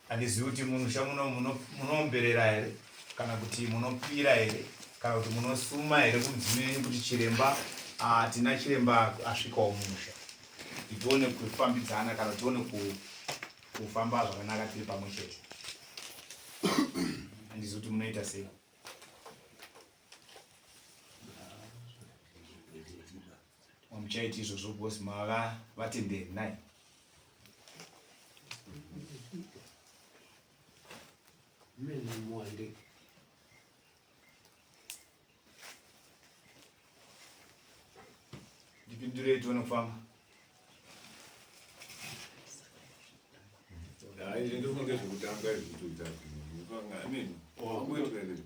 Handizivi kuti mumusha muno munoomberera here kana kuti munopira here kana kuti munosuma here kumudzimu yenyu kuti chiremba ah, tina chiremba asvikawo mumusha tione kufambidzana kana tione kufamba zvakanaka tiri pamwe chete. Handizivi kuti munoita sei. Muchaiti izvozvo because mava vatenderi nai. Ndipindurei tione kufamba. Hayi ndofunga zvekutanga izvi kutoita zvinhu. I mean, wakuitwa here?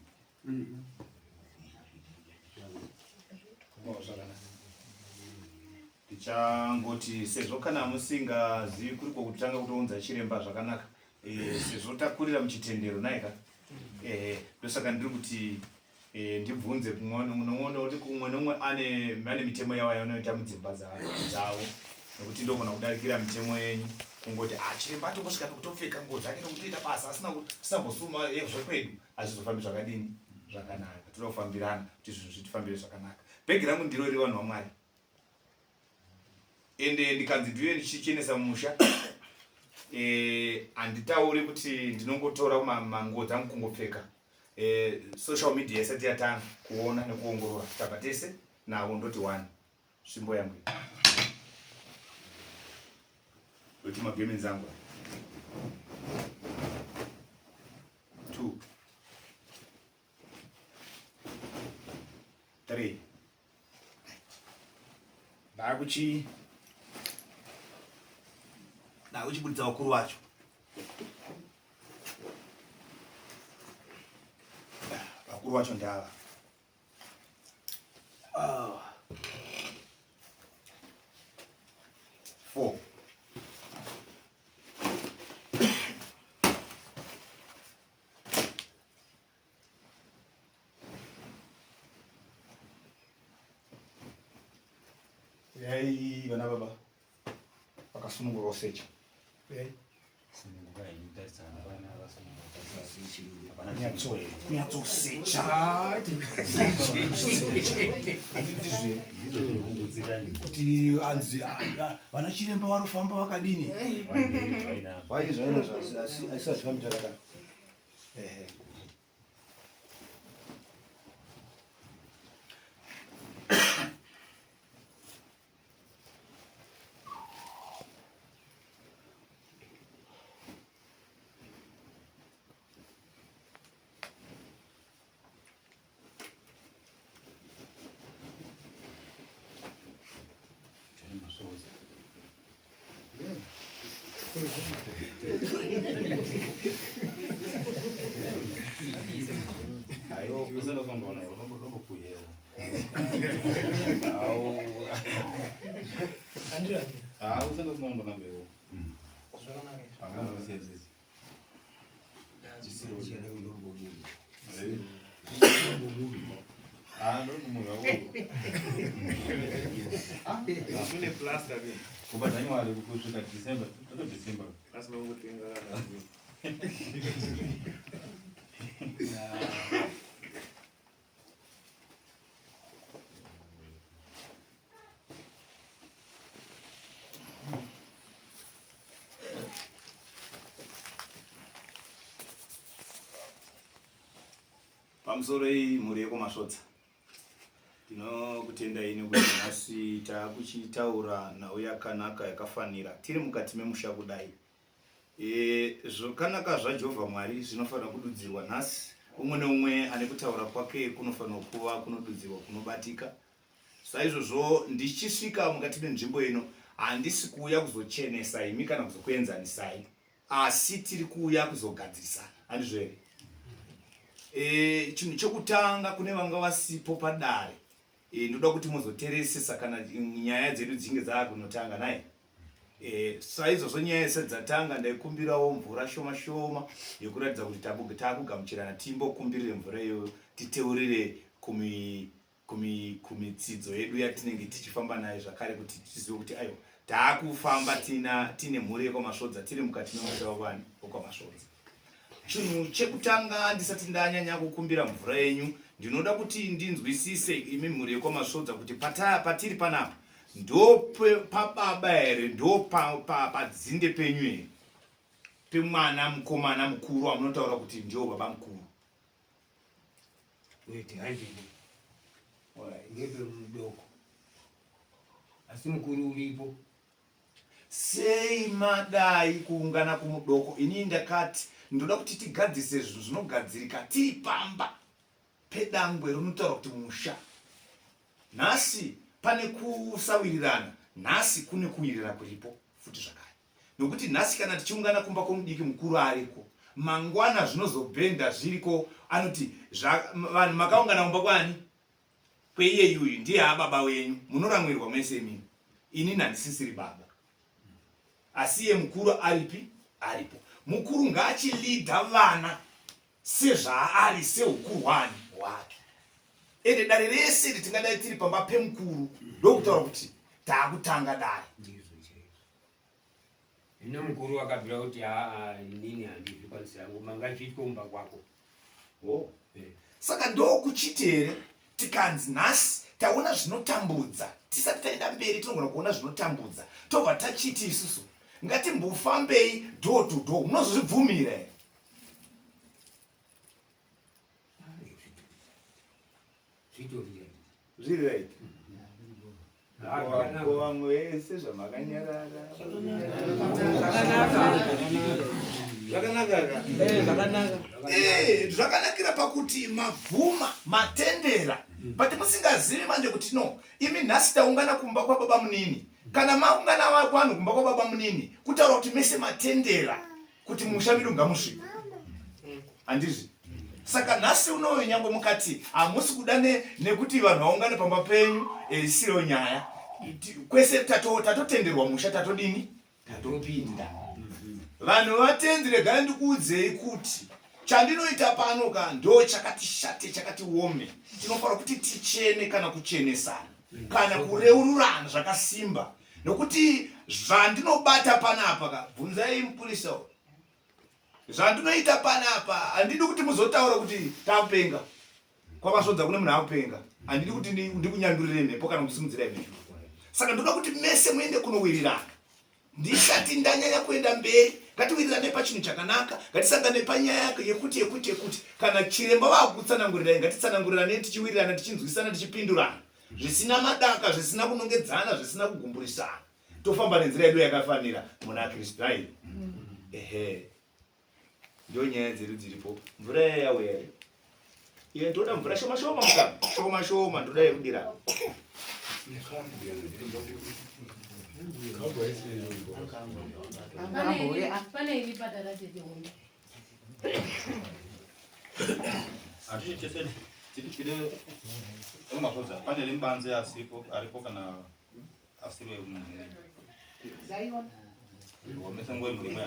Tichangoti sezvo kana musingazivi kuri kwokutanga kutounza chiremba zvakanaka e, sezvo takurira muchitendero naika ehe ndosaka ndiri kuti e, ndibvunze kumwe nokuti kumwe nomwe ane ane mitemo yavo yavanoita mudzimba dzavo nekuti ndogona kudarikira mitemo yenyu kungoti ah, chiremba atongosvika nokutopfeka nguo dzake nokutoita basa asina kusina eh, zvekwedu hazvizofambi zvakadini zvakanaka toda kufambirana kuti zvinhu zvitifambire zvakanaka bhegi rangu ndiro iri vanhu vamwari ende ndikanzi ndiuye ndichichenesa musha eh, handitauri kuti ndinongotora manguo dzangu kungopfeka eh, social media isati yatanga kuona nekuongorora tabva tese navo ndoti one svimbo yangu ndoti magemenzi angu 2 3 ndakuchi ndakuchibuditsa vakuru vacho vakuru vacho ndava ah. 4 Yai vana baba vakasunungurwa kusecha. Yai. Kunyatsosecha. Kuti anzi vana chiremba vanofamba vakadini? Vaini zvaina asi asi hazvifambi zvakadaro. Ehe. Kubva January kusvika December, toto December. Asi vangotenga Pamusoro iyi mhuri yekwaMasvodza tinokutendai nekuti nhasi takuchitaura nhau yakanaka yakafanira tiri mukati memusha kudai. E, zvakanaka zvaJehovha Mwari zvinofanira kududzirwa nhasi. Umwe neumwe ane kutaura kwake kunofanira kuva kunodudzirwa kunobatika. Saizvozvo ndichisvika mukati menzvimbo ino handisi kuuya kuzochenesa imi kana kuzokuenzanisai asi tiri kuuya kuzogadzirisana handizvo here e, chinhu chekutanga kune vanga vasipo padare e, ndoda kuti muzoteresesa kana nyaya dzedu dzinge dzaakunotanga naye e, saizvozvo nyaya yese dzatanga ndaikumbirawo mvura shoma shoma yekuratidza kuti takugamuchirana timbokumbirire mvura iyoyo titeurire kumi kumitsidzo yedu yatinenge tichifamba nayo zvakare kuti tizive kuti aiwa Taakufamba tina tine mhuri yekwaMasvodza tiri mukati memusha wakwani wekwaMasvodza. Chinhu chekutanga ndisati ndanyanya kukumbira mvura yenyu ndinoda kuti ndinzwisise imi mhuri yekwaMasvodza kuti pata, patiri panapa ndo pababa here ndo padzinde pa, pa penyu here pemwana mukomana mukuru amunotaura kuti ndiwo baba mukuru. Wait, handidi. Ndepemudoko. Asi mukuru uripo. Sei madai kuungana kumudoko? Ini ndakati ndoda kuti tigadzise zvinhu zvinogadzirika tiri pamba pedangwe rinotaura kuti musha. Nhasi pane kusawirirana, nhasi kune kuwirirana kuripo futi zvakare. Nokuti nhasi kana tichiungana kumba kwomudiki mukuru ariko, mangwana zvinozobhenda zviriko anoti vanhu makaungana kumba kwani? Kweiyeyu uyu ndiye ababa wenyu munoramwirwa mese imimi inini handisisiri baba asi iye mukuru aripi aripo mukuru ngaachilidha vana sezvaari seukuru hwani hwake ende dare rese iri tingadai tiri pamba pemukuru ndokutaura kuti taakutanga dare. Zvino mukuru akabvira kuti haa inini handizvikwanisi hangu manga chiitwe kumba kwako. Oh. Eh. Saka ndokuchiti here tikanzi nhasi taona zvinotambudza tisati taenda mberi tinogona kuona zvinotambudza tobva tachiti isusu ngatimbofambei door to door munozozvibvumira here? Zviri right. Ko vamwe vese zvamakanyarara. Zvakanaka ka? Eh, zvakanaka. Eh, zvakanakira pakuti mabvuma matendera but musingazivi manje kuti no imi nhasi taungana kumba kwababa munini kana maungana vanhu kumba kwababa munini kutaura kuti mese matendera kuti musha medu ngamusvike handizvi saka nhasi unoyo nyangwe mukati hamusi kuda nekuti vanhu vaungane pamba penyu eh, isiro nyaya kwese tatotenderwa musha tatodini tatopinda vanhu vatenzi regai ndikuudzei kuti chandinoita pano ka ndo chakati shate chakati wome tinofanira kuti tichene kana kuchenesana kana kureururana zvakasimba nokuti zvandinobata panapa ka bvunzai mupurisa zvandinoita panapa handidi kuti muzotaura kuti takupenga kwamasvodza kune munhu akupenga handidi kuti ndikunyandurire mhepo kana kusimudzira mhepo saka ndoda kuti mese muende kunowirirana ndisati ndanyanya kuenda mberi ngatiwirirane pachinhu chakanaka ngatisangane panyaya yekuti yekuti yekuti kana chiremba vakutsanangurirai ngatitsanangurirane tichiwirirana tichinzwisana tichipindurana zvisina madaka zvisina kunongedzana zvisina kugumburisana tofamba nenzira yedu yakafanira muna kristu hai ehe ndio nyaya dzedu dziripo mvura yaya yauya here iye ndoda mvura shoma shoma mukama shoma shoma ndoda yekudira Pane iri padara tete hombe. Hatisi tese tiri tiri emasvodza pane rimbanze asipo aripo kana asiri wemunhu. Wamesa nguva imwe imwe.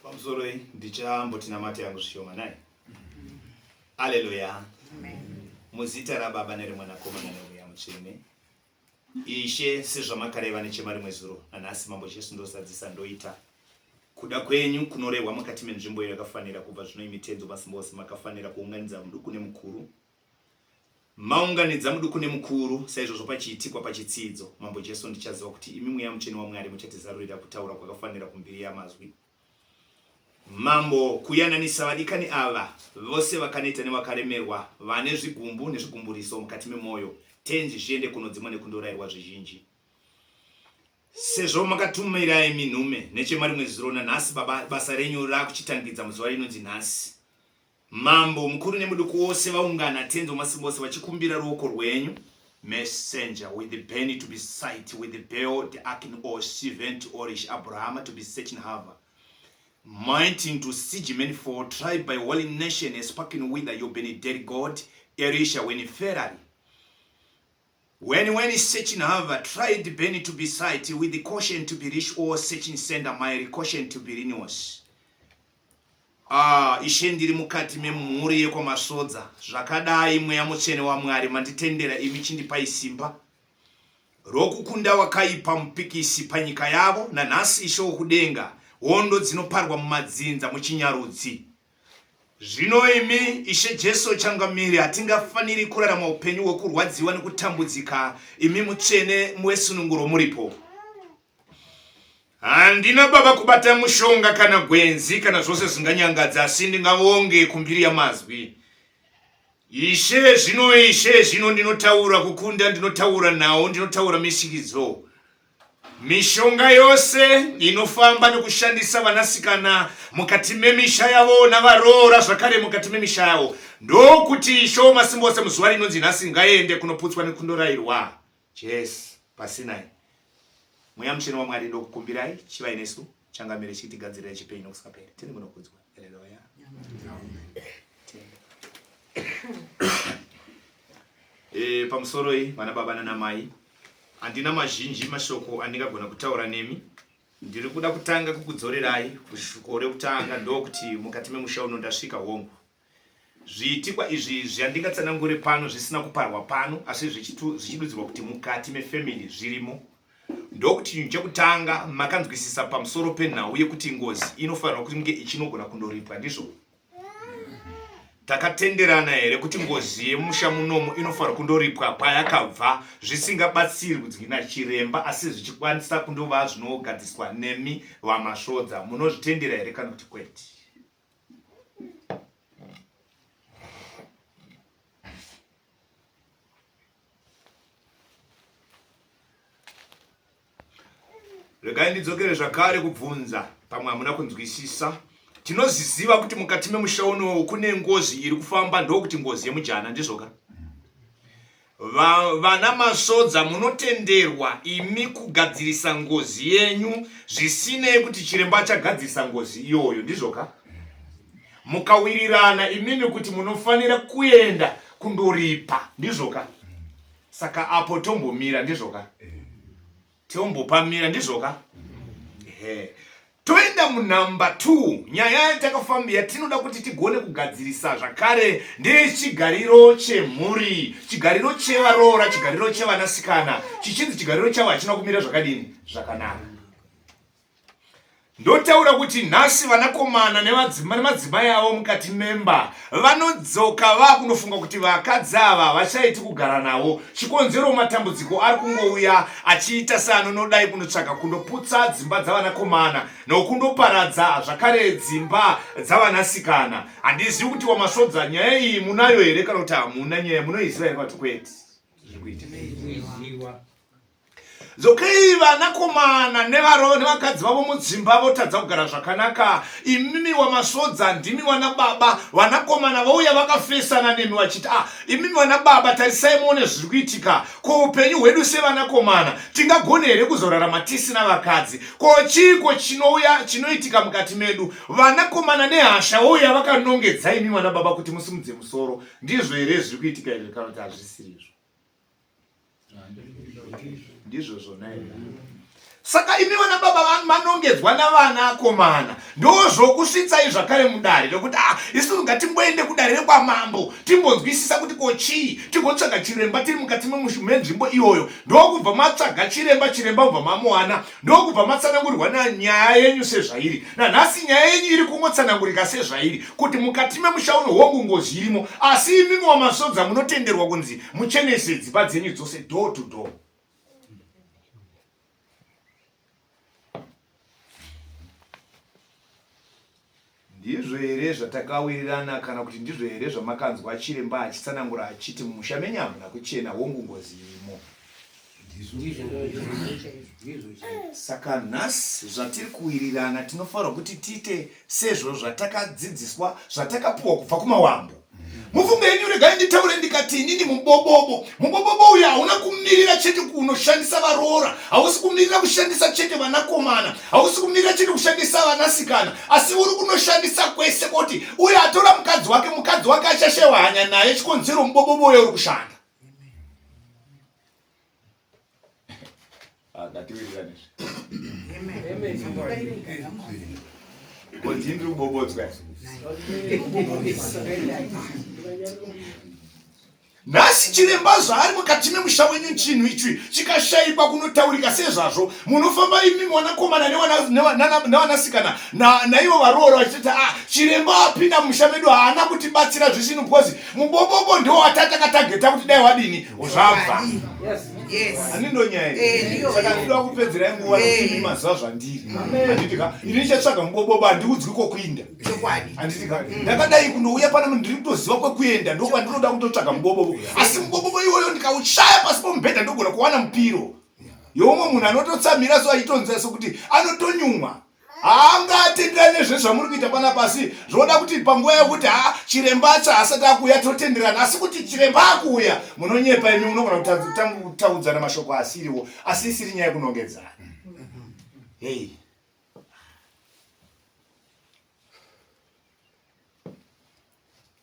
Pamusoroi ndichamboti namate yangu zvishoma nai. Aleluya. Muzita raBaba nereMwanakomana neMweya Mutsvene. Ishe, sezvamakareva nechemarimwe zuro, nanhasi Mambo Jesu ndozadzisa ndoita kuda kwenyu kunorehwa mukati menzvimbo iyo yakafanira kubva zvino imi Tenzi wamasimba ose makafanira kuunganidza muduku nemukuru. Maunganidza muduku nemukuru, saizvozvo pachiitikwa pachitsiidzo, Mambo Jesu, ndichaziva kuti imi Mweya Mutsvene waMwari muchatizarurira kutaura kwakafanira kumbiri yamazwi. Mambo, kuyananisa vadikani ava, vose vakaneta nevakaremerwa, vane zvigumbu nezvigumburiso mukati memwoyo, Tenzi, zviende kunodzimwa nekundorairwa zvizhinji. Sezvo makatumira imi nhume nechemarimwe zuro nanhasi, Baba, basa renyu rakuchitangidza muzuva rinonzi nhasi. Mambo mukuru nemuduku wose vaungana, Tenzi wamasimba ose, vachikumbira ruoko rwenyu. Messenger with the Benny to be sight with the bell the akin or servant orish Abrahama to be searching hava mighty to siege many for tribe by holy nation a sparking wither your benederi God Elisha when Ferrari When when searching have tried Benny to be sight with the caution to be rich or searching sender my caution to be renewals. Ah, ishe ndiri mukati memhuri yekwaMasvodza. Zvakadai mweya mutsvene waMwari manditendera imi chindipai simba rokukunda wakaipa mupikisi panyika yavo nanhasi ishe wokudenga hondo dzinoparwa mumadzinza muchinyarudzi Zvino imi, Ishe Jesu Changamire, hatingafaniri kurarama upenyu hwekurwadziwa nekutambudzika imi Mutsvene wesununguro muripo. Handina baba kubata mushonga kana gwenzi kana zvose zvinganyangadza, asi ndingavonge kumbiri yamazwi. Ishe, zvino Ishe, zvino ndinotaura kukunda, ndinotaura nhau, ndinotaura misikidzo. Mishonga yose inofamba nekushandisa vanasikana mukati memisha yavo navaroora zvakare mukati memisha yavo ndokuti Ishe wamasimba ose muzuva rinonzi nhasi ngaende kunoputswa nekundorairwa Jesu paSinai. Mweya Mutsvene waMwari ndokukumbirai chivai nesu changamire chitigadzirira chipenyu nokusingaperi. Tini munokudzwa. Haleluya. E, pamusoroi vana baba nana mai Handina mazhinji mashoko andingagona kutaura nemi. Ndiri kuda kutanga kukudzorerai kushoko rekutanga ndokuti mukati memusha uno ndasvika hongu. Zviitikwa izvi zvandingatsanangure pano zvisina kuparwa pano asi zvichidudzirwa kuti mukati mefamily zvirimo. Ndokuti chinhu chekutanga makanzwisisa pamusoro penhau yekuti ngozi inofanirwa kunge ichinogona kundoripwa ndizvo? Takatenderana here kuti ngozi yemusha munomu inofanirwa kundoripwa kwayakabva zvisingabatsirwi nachiremba asi zvichikwanisa kundova zvinogadziswa nemi vaMasvodza? Munozvitendera here kana kuti kwete? Regai ndidzokere zvakare kubvunza, pamwe hamuna kunzwisisa. Tinozviziva kuti mukati memusha uno kune ngozi iri kufamba, ndokuti ngozi yemujana, ndizvoka? Vana Masvodza munotenderwa imi kugadzirisa ngozi yenyu zvisinei kuti chiremba achagadzirisa ngozi iyoyo, ndizvoka? Mukawirirana imimi kuti munofanira kuenda kundoripa, ndizvoka? Saka apo tombomira ndizvoka? Tombopamira ndizvoka? Ehe. Toenda munhamba 2 nyaya yatakafambira tinoda kuti tigone kugadzirisa zvakare ndeyechigariro chemhuri, chigariro chevaroora, chigariro chevanasikana chichinzi chigariro chavo hachina kumira zvakadini zvakanaka. Ndotaura kuti nhasi vanakomana nemadzimai avo mukati memba vanodzoka vakunofunga kuti vakadzi ava havachaiti kugara navo. Chikonzero matambudziko ari kungouya achiita seanonodai kunotsvaga kundoputsa dzimba dzavanakomana nokundoparadza zvakare dzimba dzavanasikana. Handizivi kuti waMasvodza nyaya iyi munayo here kana kuti hamuna nyaya munoiziva here kana kuti kwete. Zviri kuitika. Dzokei vanakomana nevaro nevakadzi vavo mudzimba votadza kugara zvakanaka. Imimi wamasvodza ndimi wana baba, vanakomana vouya vakafesana nemi vachiti ah, imimi wana baba tarisai muone zviri kuitika. Ko upenyu hwedu sevanakomana tingagone here kuzorarama tisina vakadzi? Ko chiiko chinouya chinoitika mukati medu? Vanakomana nehasha vouya vakanongedza imi wana baba kuti musimudze musoro. Ndizvo here zviri kuitika izvi kana kuti hazvisirizvo? Ndizvo zvona here? Saka imi vana baba manongedzwa navana akomana ndozvokusvitsai zvakare mudare rekuti ah, isusu ngatimboende kudare rekwamambo timbonzwisisa kuti ko chii tigotsvaga chiremba tiri mukati menzvimbo iyoyo ndokubva matsvaga chiremba chiremba kubva mamuwana ndokubva matsanangurirwa nanyaya yenyu sezvairi nanhasi nyaya yenyu iri kungotsanangurika sezvairi kuti mukati memusha uno hongu ngozi irimo asi imimi wamasodza munotenderwa kunzi muchenese dzimba dzenyu dzose door to door Ndizvo here zvatakawirirana kana kuti ndizvo here zvamakanzwa chiremba achitsanangura achiti mumusha menyu hamuna kuchena hongu ngozi irimo? Saka nhasi zvatiri kuwirirana tinofanirwa kuti tiite sezvo zvatakadzidziswa zvatakapuwa kubva kumawambo. Mufunge henyu regai nditaure ndikati inini mubobobo. Mubobobo uyu hauna kumirira chete kunoshandisa varoora, hausi kumirira kushandisa chete vanakomana, hausi kumirira chete kushandisa vanasikana, asi uri kunoshandisa kwese koti uyo atora mukadzi wake, mukadzi wake achashaiwa hanya naye chikonzero mubobobo uyo uri kushanda. Ah, ngatiwirirane ko ndini ndiri kubobodzwa nhasi chiremba zvaari mukati memusha wenyu chinhu ichi chikashayikwa kunotaurika sezvazvo munofamba imi mwanakomana nevanasikana naivo varoora vachitoti ah chiremba apinda mumusha medu haana kutibatsira zvisinu because mubobobo ndiwo watatakatageta kuti dai wadini zvabva ani ndonyaya eh, saka ndinoda kupedzerai nguva eh. imi mazuva zvandiri handiti ka ini ndichatsvaga mubobobo handiudzwi kwokuinda handiti ka mm. ndakadai kundouya pano ndiri kutoziva kwekuenda ndokwandinoda kutotsvaga mubobobo asi mubobobo iwoyo ndikaushaya pasi pomubhedha ndogona kuwana mupiro youmwe munhu anototsamhira so achitonzwa sokuti anotonyumwa haangatenderani nezve zvamuri kuita pana pasi zvoda kuti panguva yekuti ha chiremba acho haasati akuuya totenderana asi kuti chiremba akuuya munonyepa imi munogona kutaudzana mashoko asiriwo asi isiri nyaya yekunongedzana hei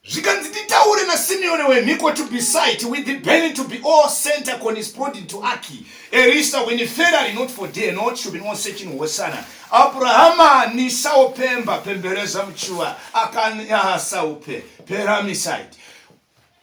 Zvikanzi nditaure naSimeone wemhiko to be sight with the burning to be all center corresponding to Aki Erisa when Ferrari not for day not should be no searching Hosana Abrahama nisaopemba pembereza muchiwa akanyasaupe peramiside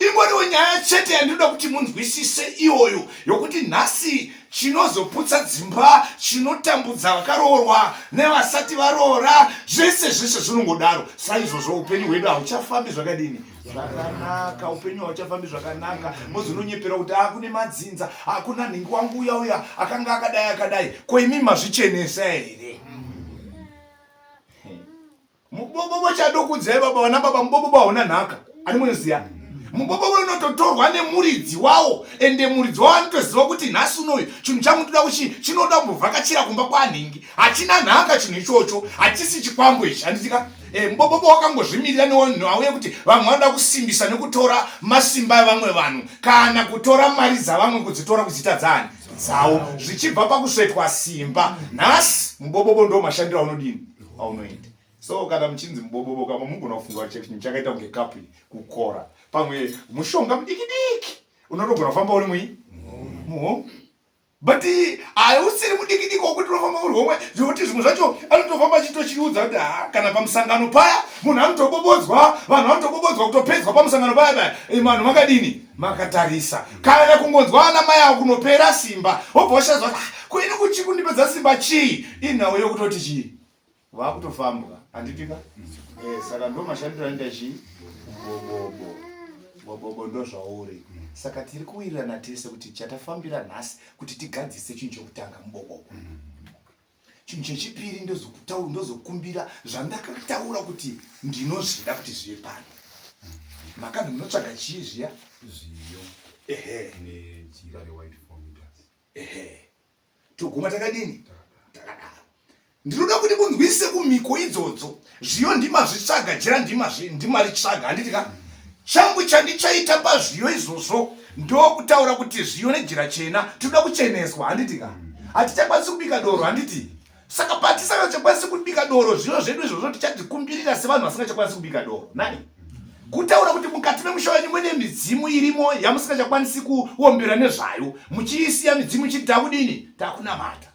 Ingoriwo nyaya chete yandinoda kuti munzwisise iyoyo yokuti nhasi chinozoputsa dzimba, chinotambudza vakaroorwa nevasati varoora, zvese zvese zvinongodaro. Saizvozvo upenyu hwedu hauchafambi zvakadini? Zvakanaka. Upenyu hauchafambi zvakanaka. Mozononyepera kuti akune madzinza, hakuna nhingi wangu uya uya akanga akadai akadai. Ko imi mazvichenesa here? Mubobobo chadokudzai baba vana baba mubobobo hauna nhaka ani munoziva mubobobo unototorwa nemuridzi wawo ende muridzi wawo anotoziva kuti nhasi unoyu chinhu changu ndoda kuchi chinoda kumbovhakachira kumba kwanhingi hachina nhaka chinhu ichocho hachisi chikwambo ichi handitika e, eh, mubobobo wakangozvimirira newanhu auye kuti vamwe vanoda kusimbisa nekutora masimba evamwe vanhu kana kutora mari dzavamwe kudzitora kudziita dzaani dzawo zvichibva pakusvetwa simba nhasi mubobobo ndo mashandiro aunodini aunoita so kana muchinzi mubobobo kama mugona kufunga chinhu chakaita kunge kapu kukora pamwe mushonga mudiki diki unotogona kufamba uri mui muhomwe but hausiri mudiki diki wokuti unofamba uri homwe zvekuti zvimwe zvacho anotofamba achitochiudza kuti ha kana pamusangano paya munhu anotobobodzwa vanhu vanotobobodzwa kutopedzwa pamusangano paya paya eh, vanhu makadini makatarisa kana kungonzwa ana mai avo kunopera simba wobva washazwa ah, ko ini kuchi kundipedza simba chii inhau yekutoti chii vakutofambwa handitika eh, saka ndo mashandiro anoita chii bobobo bobobo ndo zvauri saka tiri kuwirirana tese kuti chatafambira nhasi kuti tigadzise chinhu chokutanga mubobobo Chinhu chechipiri ndozokumbira zvandakataura kuti ndinozvida kuti zvive pano. Makanzi munotsvaga chii zviya? Zviyo. Ehe. Nejira rewhite 4 meters. Ehe. Toguma takadini? Takadaro. Ndinoda kuti munzwise kumhiko idzodzo. Zviyo ndimazvitsvaga, jira ndimaritsvaga, handiti ka? Changu chandichaita pazviyo izvozvo ndokutaura kuti zviyo nejira chena tinoda kucheneswa, handiti ka? Hatichakwanisi kubika doro, handiti? Saka patisingachakwanisi kubika doro, zviyo zvedu izvozvo tichadzikumbirira sevanhu vasingachakwanisi kubika doro. Nani? Kutaura kuti mukati memusha wenyu mune midzimu irimo yamusingachakwanisi kuombera nezvayo, muchiisiya midzimu ichiti takudini? Takunamata.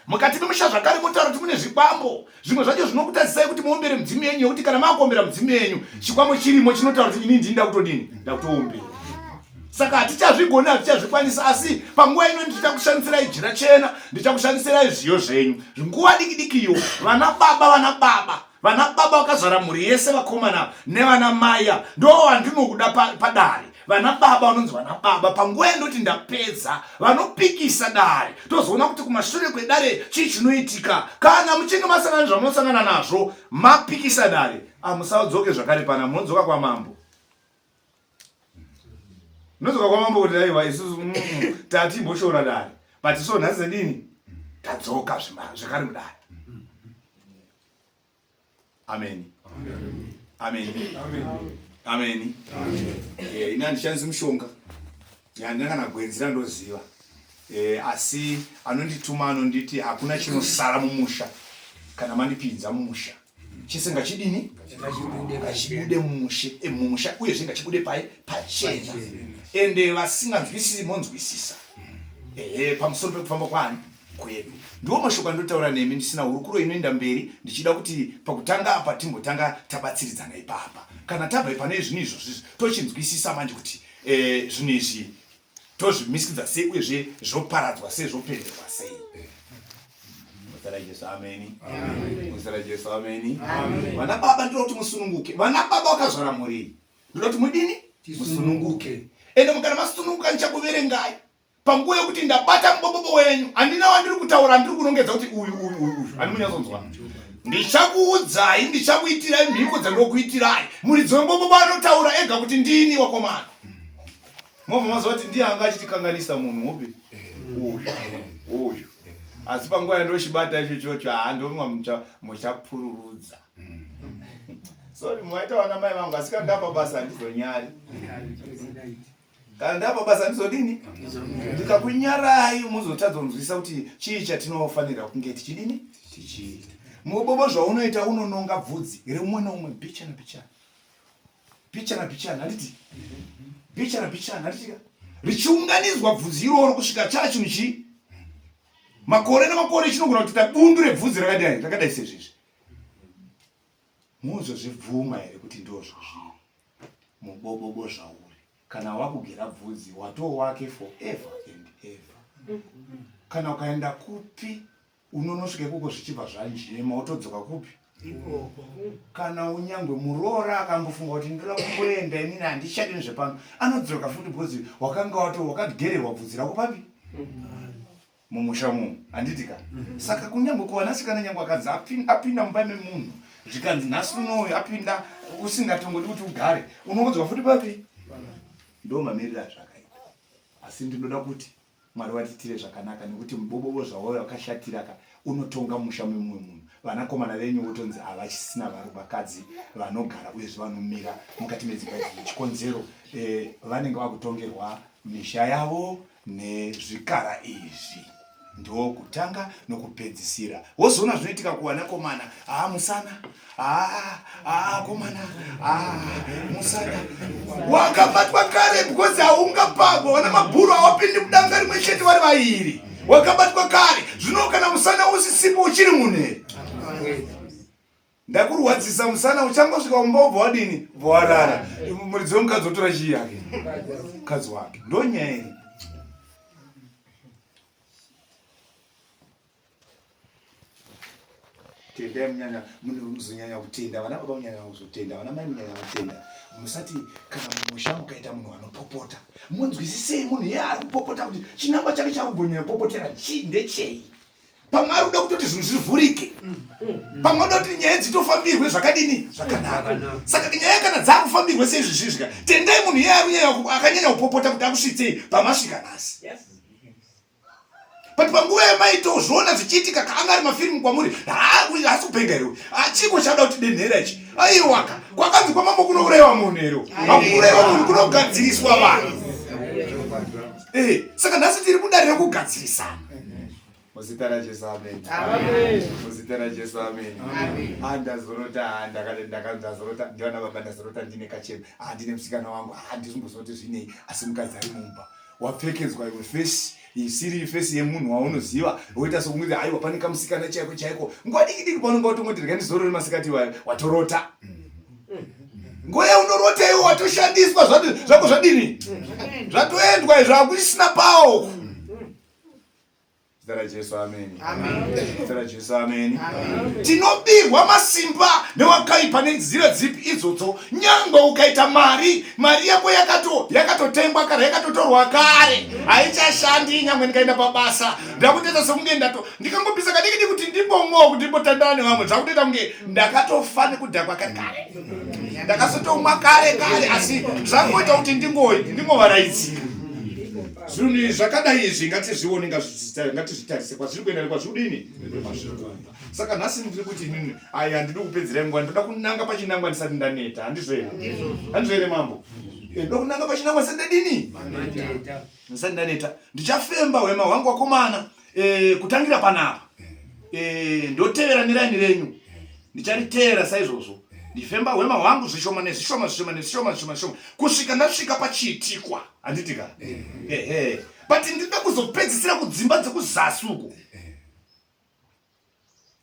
Mukati memusha zvakare motaura kuti mune zvikwambo zvimwe zvacho zvinokutadzisai kuti muombere mudzimu yenyu, yekuti kana makuombera mudzimu yenyu chikwambo chirimo chinotaura kuti ini ndini ndakutodini, ndakutoombera. Saka hatichazvigoni, hatichazvikwanisa, asi panguva ino ndichakushandisirai jira chena, ndichakushandisirai zviyo zvenyu. Nguva diki dikiyo, vana baba, vana baba, vana baba vakazvara mhuri yese, vakomana nevana maya, ndo vandinokuda padare. Vana baba vanonzi vana baba panguva yandoti ndapedza, vanopikisa dare, tozoona kuti kumashure kwedare chii chinoitika. Kana muchinge masangana zvamunosangana nazvo, mapikisa dare, amusadzoke zvakare pana, munodzoka kwamambo. Munodzoka kwamambo kuti aiwa isusu tatimboshora dare, but so nhasi zedini tadzoka zvakare mudare. Ameni. Ameni. Ameni. Eh, ini handishandisi mushonga, handina kana gwenzi randoziva. Eh, asi anondituma anonditi hakuna chinosara mumusha kana mandipinza mumusha, chese ngachidini, ngachibude mumushe, eh, mumusha, uyezve ngachibude pai pachena, ende vasinganzwisisi monzwisisa. Ehe, pamusoro pekufamba kwani kwedu. Ndiwo mashoko andinotaura nemi ndisina hurukuro inoenda mberi, ndichida kuti pakutanga apa timbotanga tabatsiridzana ipapa. Kana tabva pane zvinhu izvozvi tochinzwisisa manje kuti eh, zvinhu izvi tozvimisikidza sei, uyezve zvoparadzwa sei, zvopenderwa sei. Muzita raJesu, ameni. Muzita raJesu, ameni. Vana baba, ndinoda kuti musununguke. Vana baba vakazvara mhuri iyi, ndinoda kuti mudini, musununguke. Ende mukana masununguka, ndichakuverengai panguva yekuti ndabata mubobobo wenyu. Handina wandiri kutaura, handiri kunongedza kuti uyu uyu uyu uyu, handi munyatsonzwa. Ndichakuudzai, ndichakuitirai mhiko dzandinokuitirai. Muridzi wemubobobo anotaura ega kuti ndini wakomana. Mobva maziva kuti ndiye anga achitikanganisa munhu upi uyu uyu, asi panguva yandochibata icho chocho, haandomwa muchapururudza. Sorry, maita vana mai vangu, asi kana ndapa basa handizonyari. Kana ndapa basa handizodini, ndikakunyarai muzotadza kunzwisisa kuti chii chatinofanira kunge tichidini, tichiita. Mubobo zvaunoita, unononga bvudzi reumwe neumwe bichana bichana, bichana bichana, handiti bichana bichana, handitika richiunganidzwa bvudzi iroro kusvika chaa chinhu chii, makore nemakore chinogona kutoita bundu rebvudzi rakadai rakadai sezvizvi. Muzozvibvuma here kuti ndozvozviri mubobobo zvauri? Kana wakugera bvudzi watoo wake forever and ever. Kana ukaenda kupi unonosvika ikoko zvichibva zvanjema, wotodzoka kupi? Ikoko. Kana unyangwe muroora akambofunga kuti ndoda kumboenda inini handichadi nezvepano, anodzoka futi because wakanga wato wakagererwa bvudzi rako papi? Mumusha umu, handiti ka? Saka kunyangwe kuvanasikana, nyangwe akanzi apinda mumba memunhu, zvikanzi nhasi unoyu apinda usingatongodi kuti ugare, unongodzoka futi papi? Ndo mamiriro azvakaita. Asi ndinoda kuti Mwari vatiitire zvakanaka, nekuti mubobobo zvawauya wakashatira ka, unotonga musha memumwe munhu. Vanakomana venyu votonzi havachisina vakadzi vanogara uyezve vanomira mukati medzimba idzi. Chikonzero eh, vanenge vakutongerwa misha yavo nezvikara izvi. Ndokutanga nokupedzisira. Wozoona zvinoitika kuvanakomana. Haa musana, haa haa komana, haa musana wakabatwa kare, because haungapagwa. Vana mabhuru hawapindi mudanga rimwe chete vari vairi. Wakabatwa kare. Zvino kana musana usisipo, uchiri munhu here? Ndakurwadzisa musana, uchangosvika kumba ubva wadini, ubva warara. Muridzi wemukadzi otora chii yake, mukadzi wake. Ndonyaya iri. Tendai munyanya, muzonyanya kutenda vana baba, munyanya kuzotenda vana mai, munyanya kutenda. Musati kana mumusha mukaita munhu anopopota, munzwisisei munhu iye ari kupopota kuti chinangwa chake chaakugonyanya kupopotera chii, ndechei. Pamwe ari kuda kutoti zvinhu zvivhurike, pamwe anoda kuti nyaya dzitofambirwe zvakadini, zvakanaka. Saka nyaya kana dzakufambirwe seizvi zvizvika, tendai munhu iye ari akanyanya kupopota kuti akusvitsei pamasvika nhasi. But panguva yamaitozviona zvichiitika, kaanga ari mafirimu kwamuri, haasi kupenga here? Chiko chada kuti denhera ichi? Aiwaka, kwakanzi kwamambo kunourayiwa munhu here? Hakuurayiwa munhu, kunogadziriswa vanhu. Eh, saka nhasi tiri mudare rekugadzirisana. Muzita raJesu, amen. Muzita raJesu, amen. Ndazorota, ndazorota ndivana baba, ndazorota ndine kachena, ndine musikana wangu, handizvimbozoti zvinei, asi mukadzi ari mumba, wapfekedzwa iwe fesi. isiri fesi yemunhu waunoziva woita sokunge aiwa pane kamusikana chaiko chaiko nguva diki diki paunonga watongoti rega ndizorore masikati iwayo watorota nguva yaunorota iwo watoshandiswa zvako zvadini zvatoendwa izvo hakuchisina pawo Zita raJesu, ameni. Zita raJesu, ameni. Tinobirwa masimba newakaipa nenzira dzipi idzodzo. Nyangwe ukaita mari, mari yako yakato yakatotengwa kare, yakatotorwa kare, haichashandi. Nyangwe ndikaenda pabasa, ndakutoita sekunge ndato ndikangobvisa kadiki diki kuti ndimbomwawo kuti ndimbotandana nevamwe, zvakutoita kunge ndakatofa nekudhakwa kare kare, ndakazotomwa kare kare, asi zvangoita kuti ndingovaraidzira. Zvinhu zvakadai izvi ngatizvione, ngatizvitarise kwazviri kuenda nekwazvirikudini kwazviri kubva. Saka nhasi ndiri kuti inini ayi handidi kupedzera nguva, ndoda kunanga pachinangwa ndisati ndaneta. Handizvo here? Handizvo here mambo? Eh, ndoda kunanga pachinangwa ndisati ndadini? Ndisati ndaneta. Ndichafemba hwema hwangu wakomana eh, kutangira panapa eh, ndotevera neraini renyu ndichariteera saizvozvo ndifemba hwema hwangu zvishoma nezvishoma zvishoma nezvishoma zvishoma zvishoma kusvika ndasvika pachiitikwa handiti ka ehe but ndinoda kuzopedzisira kudzimba dzekuzasi uko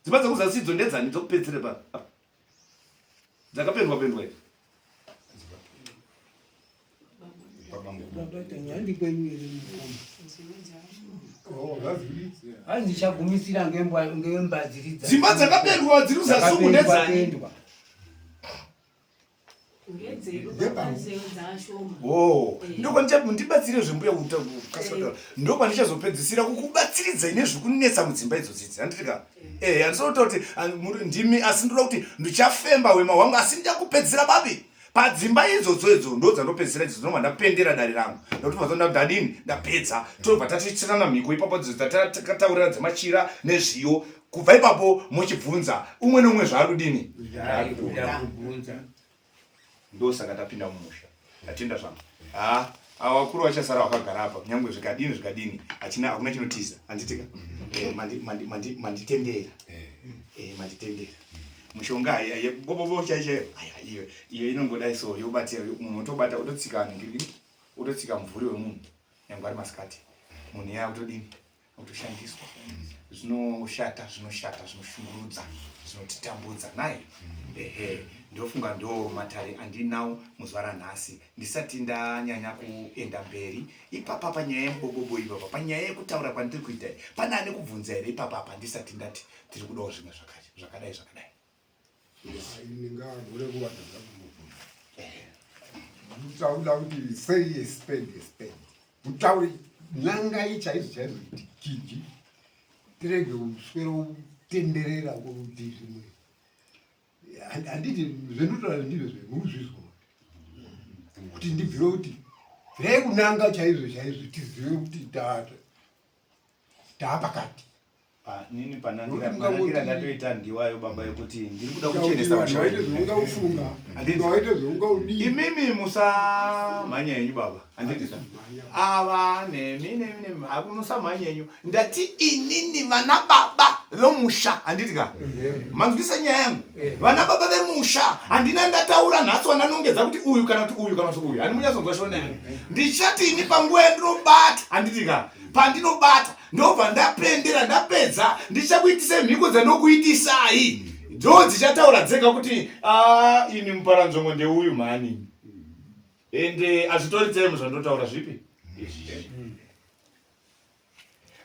dzimba dzekuzasi idzo ndedzani dzokupedzisira pa dzakapendwa pendwa idzi Handichagumisira ngembadziri dzimba dzakapendwa dziri kuzasi uku ndedzani Oh, ndibatsire zvembuya ndopandichazopedzisira kukubatsiridzai nezvekunetsa mudzimba idzodzidzi handitika eh handisinotaura kuti ndimi asi ndoda kuti ndichafemba hwema hwangu asi ndichakupedzisira babi padzimba idzodzo idzo ndo dzandopedzisira idzo dzinobva ndapendera dare rangu ndotobva ndadini ndapedza tobva tatoitirana mhiko ipapo dzo dzatakataurira dzemachira nezviyo kubva ipapo mochibvunza umwe neumwe zvaari kudini ndosaka tapinda mumusha ndatenda zvangu ha ava vakuru vachasara vakagara apa kunyange zvikadini zvikadini hachina hakuna chinotiza handitika eh, manditendera eh, eh, manditendera mushonga bobobo chaicho iyo iyo inongodai so yobatira munhu otobata ototsika ningiri ototsika mumvuri wemunhu nyangwe ari masikati munhu iye akutodini kutoshandiswa zvinoshata zvinoshata zvinoshungurudza zvinotitambudza naye ehe ndofunga ndo matare andinawo muzuva ranhasi ndisati ndanyanya kuenda mberi ipapa panyaya yemubobobo ipapa panyaya yekutaura kwandiri kuita pane ane kubvunza here ipapa apa ndisati ndati tiri kudawo zvimwe zvakadai zvakadai ndingagone kuwana zvakumubvunza mutaura kuti sei yespend yespend mutaure nangai chaizvo chaizvo kuti kiji tirege kuswera kutenderera kuti zvimwe handiti zvendinotaura ndizvo zvemurikuzvizwa kuti ndibvire kuti bvirai kunanga chaizvo chaizvo tizive kuti taapakati Nini panangira panangira ndatoita ndiwayo baba yekuti ndiri kuda kuchenesa vashawaite zvaunga ufunga waite zvaunga udii imimi musamhanya henyu baba handiti ava nemi nemi nemi musamhanya henyu ndati inini vana baba vemusha handiti ka manzwisa nyaya yangu vana baba vemusha handina ndataura nhasi wandanongedza kuti uyu kana kuti uyu kana kuti uyu handi munyatsonzwa shona yangu ndichati ini panguva yandinobata handiti ka pandinobata ndobva ndapendera ndapedza ndichakuitisai mhiko dzandokuitisai ndo dzichataura dzega kuti ah, ini muparanzvongo ndeuyu mhani ende hazvitori time zvandotaura zvipi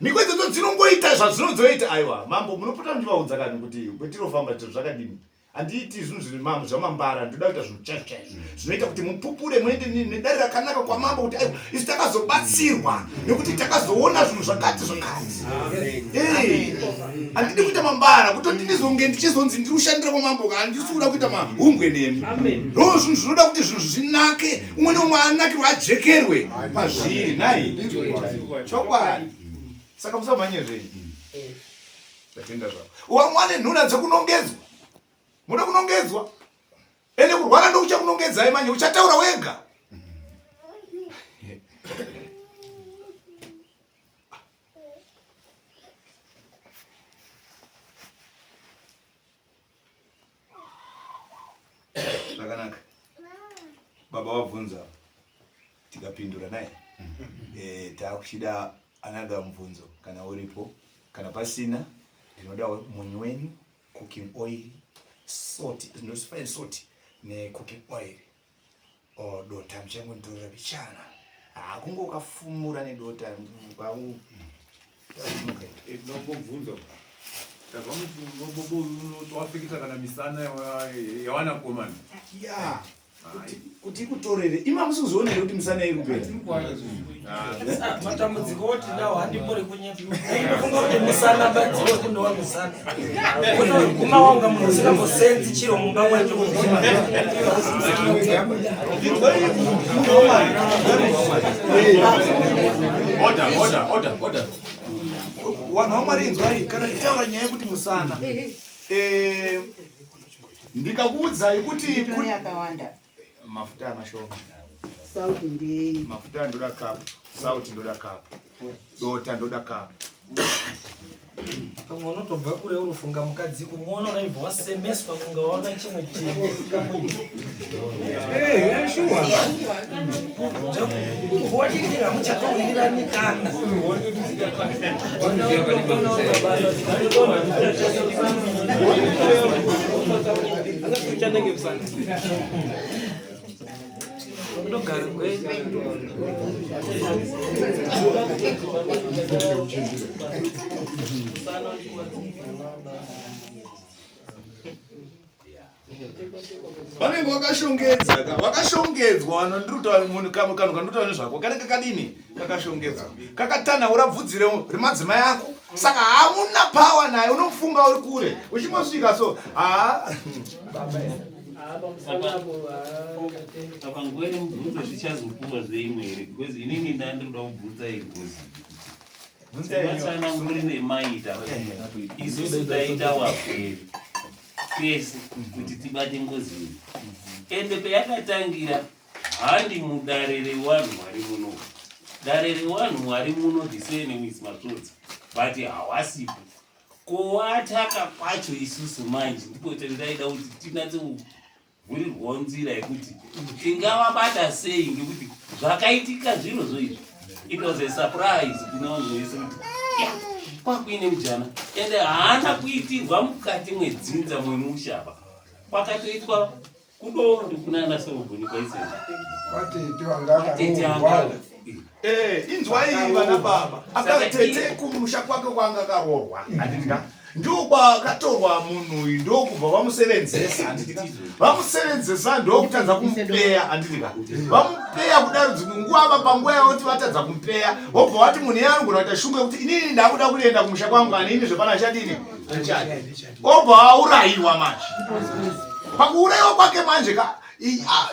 mhiko idzodzo dzinongoita zvadzinodzoita aiwa mambo munopota muchivaudza kani kuti kwetinofamba zvakadini Handiiti zvinhu zviri mamu zvamambara, ndinoda kuita zvinhu chaizvo chaizvo zvinoita kuti mupupure muende nedare rakanaka kwamambo kuti aiwa isu takazobatsirwa nekuti takazoona zvinhu zvakati zvakati. Handidi kuita mambara kutoti ndizonge ndichizonzi ndiri kushandira kwamambo ka handisi kuda kuita mahumbwe nemi. Ndo zvinhu zvinoda kuti zvinhu zvinake umwe neumwe anakirwe ajekerwe pazviri nhai chokwadi. Saka musamhanye zvenyu. Ndatenda zvako. Wamwane nhuna dzekunongedzwa. Muda kunongedzwa. Ende kurwara ndokuchakunongedzai manje uchataura wega. Zvakanaka. Baba wabvunza tikapindura naye. Eh, takuchida Another mubvunzo kana uripo, kana pasina ndinoda munyu wenyu, cooking oil, salt, ndosifine salt necooking oil. Or dota muchangonditorera bichana. Ah, kunge ukafumura nedota kwau. Ndinombobvunza tabva mutowafikisa kana misana yawanakomana. Yeah. Kuti ikutorere imi hamusi kuzoona here kuti misana iri kupera matambudziko otinawo handimbori kunyepainofunga kuti musana badziwe kundowa musana unoguma wanga munhu usingambosenzi chiro mumba mwacho. Vanhu vamwari, inzwai kana tichitaura nyaya yekuti musana, ndikakuudzai kuti yakawanda. Mafuta mashoma. Sauti ndei? Mafuta ndoda kapu, sauti ndoda kapu, dota ndoda kapu. Pamwe unotobva kure urufunga mukadzi kumuona unaibva wasemeswa kunga waona chimwe chinhu. Shuwa. Wadini hamuchatowirirani kana. Ndogara Vanenge vakashongedza ka, vakashongedzwa vanhu. Ndiri kutaura munhu kamwe kanhu kandinotaura nezvako kanenge kadini, kakashongedzwa, kakatanhaura bvudzi remadzimai ako, saka hamuna power naye. Unofunga uri kure, uchingosvika so haa. Apa nguva yemubvunzo zvichazopuwa zveimwe here? Because inini ndandinoda kubvunza ingozi sematsananguri nemaita. Isusu taita wapwere tese kuti tibate ngozi iyi, ende peyakatangira handi mudare rewanhu vari muno, dare rewanhu vari muno, the same is Matsvodza, but hawasipo kuwataka kwacho. Isusu manje ndipo tandaida kuti tinatse kuvhurirwawo nzira yekuti tingavabata sei, ngekuti zvakaitika zviro zvo izvi, it was a surprise kune vanhu vese kuti ya kwakuine mujana, ende haana kuitirwa mukati mwedzinza mwemushaba, kwakatoitwa kudondo kunana Sorobhoni kwaisena. Vatete vanga Tete vakaroorwa. anga Inzwai vana baba, akatete kumusha kwake kwanga akaroorwa, handitika? Ndokwakatorwa munhu uyu, ndokubva vamusevenzesa, handitika? Vamusevenzesa, ndokutadza kumupeya, handitika? Vamupeya kudaro, dzimwe nguva ava panguva yavoti vatadza kumupeya, vobva vati munhu iye anogona kuita shungu yekuti inini ndakuda kuenda kumusha kwangu, ani ini zvepana chadini chadi, obva aurayiwa. Manje pakuurayiwa kwake manje ka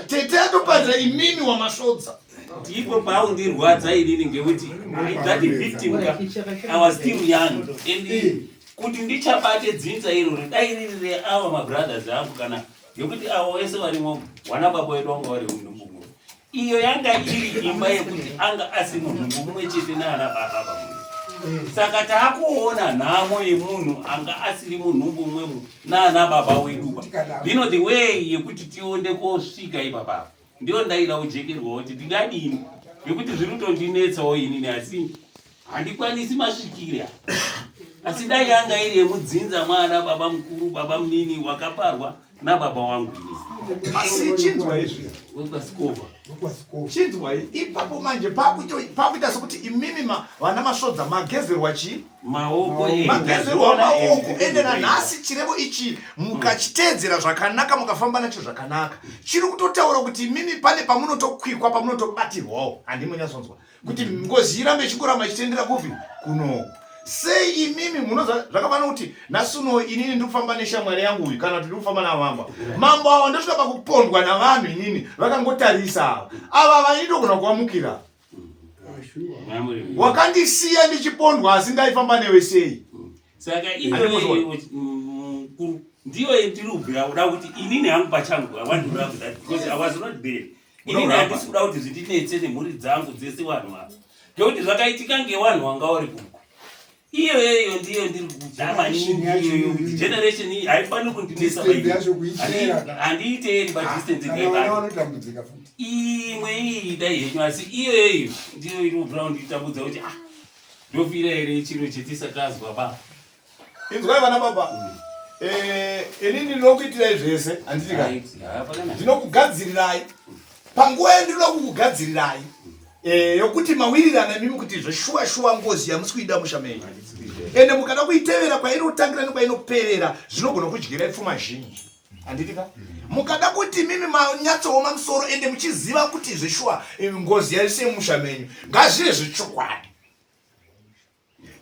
tete atopanzira imimi wamasvodza. Ndipo paundirwadza inini, ngekuti that victim ka, I was still young, and kuti ndichabate dzinza irori dai riri reava mabrothers angu, kana ngekuti avo vese varimo wana baba wedu vanga vari munhumbu. Iyo yanga iri imba yekuti anga asi munhumbu mumwe chete naana baba pamunhu, saka taakuona nhamo yemunhu anga asiri munhumbu mumwemo naana baba weduba. Lino the way yekuti tionde kosvika ipapapa, ndiyo ndaida kujekerwawo kuti ndingadini, nekuti zviri kutondinetsawo inini, asi handikwanisi masvikire aya. Asi dai yanga iri yemudzinza mwana baba mukuru, baba munini wakaparwa nababa wangu inini. Asi chinzwa izvi. Wekwasikova. Chinzwai ipapo manje pakuita sekuti imimi vana Masvodza magezerwa chii? Maoko. Magezerwa maoko. Ende nanhasi chirevo ichi mukachiteedzera zvakanaka, mukafamba nacho zvakanaka, chiri kutotaura kuti imimi pane pamunotokwikwa, pamunotobatirwawo. Handimunyatsonzwa kuti ngozi irambe ichingoramba ichitendera kupi kuno sei. Imimi munoza zvakafanana kuti nhasi uno inini ndiri kufamba neshamwari yangu uyu, kana kuti ndiri kufamba namambo. Mambo ava ndosvika pakupondwa navanhu inini vakangotarisa. Ava vaindogona kuvamukira, wakandisiya ndichipondwa, asi ndaifamba newe sei? Saka iyoyo mukuru ndiyo yendiri kubvira kuda kuti inini hangu pachangu, I want to love that because I was not there. Inini handisi kuda kuti zvindinetse nemhuri dzangu dzese, vanhu ava, ngekuti zvakaitika ngevanhu vanga vari kuko. Iyoyo ndiyo ndiri kuda maningi iyoyo, kuti generation iyi haifaniri kundinetsa. Distance yacho kuichera. Handiiteeri padistance. Kana vana vanotambudzika futi. Imwe iyi dai henyu, asi iyoyo ndiyo iri kubvira kunditambudza kuti ah. Ndofira here chiro chetisatazwa ba. Inzwai vana baba. Eh, ini ndinokuitirai zvese, handiti ka? Ndinokugadzirirai. Panguva yandinoda kukugadzirirai. Eh, yokuti mawirirana imimi kuti zveshuwa shuwa ngozi yamusi kuida musha menyu. Ende mukada kuitevera kwainotangira nekwainoperera zvinogona kudyirai pfuma zhinji. Handiti ka? Mukada kuti imimi manyatsooma musoro ende muchiziva kuti zveshuwa eh, ngozi yaise musha menyu. Ngazvive zvechokwadi.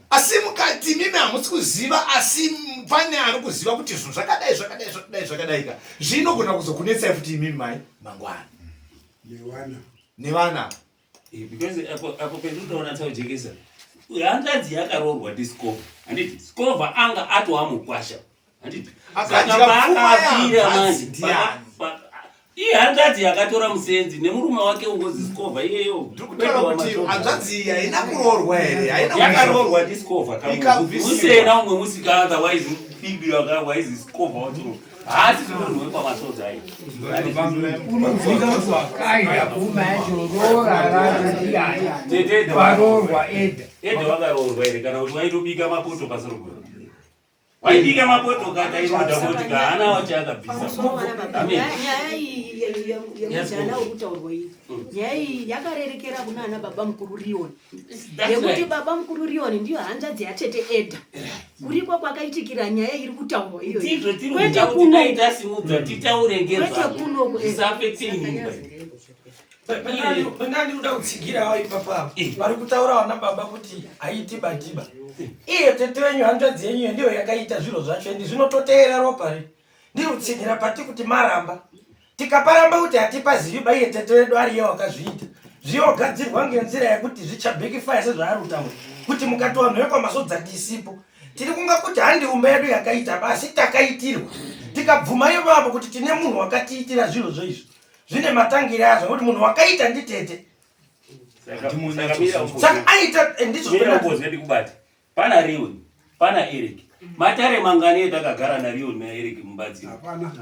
Asi mukati imimi hamusi kuziva asi pane ari kuziva kuti zvinhu zvakadai zvakadai zvakadai zvakadai ka zvinogona kuzokunetsai futi imimi mai mangwana nevana nevana eh, because apo apo pendinoona taujekesa hanzvadzi yakaroorwa ndiscova handiti scova anga atova mukwasha handiti saka paakafira manje iye hanzvadzi yakatora musenzi nemurume wake ungozi scova iyeyo ndikutaura kuti hanzvadzi iyi haina kuroorwa here yakaroorwa ndiscova musena umwe musika otherwise bibi waizi scova wacho haasi munhu wekwamasodza ayi varoorwa eda eda wakaroorwa here kana kuti waitobika mapoto pasoro Waibika mapoto kata inoda kuti kaana wacho akabvisa. Amen. Nyaya iyi yemujana uri kutaurwa iyi mm. nyaya iyi yakarerekera kuna ana baba mukuru Rion yekuti baba mukuru Rion ndiyo hanzvadzi yatete Eda kuriko kwakaitikira nyaya iri kutaurwa iyoyo. Ndizvo tiri kuita kuti dai tasimudza titaure ngezvazvo. Zvisafetse nyika. Pena ndikuda kutsigira ipapa eh. vari kutaura vana baba kuti haiti batiba eh. iye tete wenyu hanzvadzi yenyu ndiyo yakaita zviro zvacho endi zvinototeera ropa re ndiri kutsigira pati kuti maramba tikaparamba kuti hatipazivi ba iye tete wedu ariye wakazviita zviyogadzirwa ngenzira yekuti zvichabhekifaya sezvaari kutaura kuti mukati vanhu vekwamasodza tisipo tiri kunga kuti handi umba yedu yakaita basi takaitirwa tikabvuma ivavo kuti tine munhu wakatiitira zviro zvoizvo zvine matangire azvo nekuti munhu wakaita nditete saka aita eh, ndizvozvendikubate pana riwe pana eric matare mangani etakagara narioni naeric mumbatsiro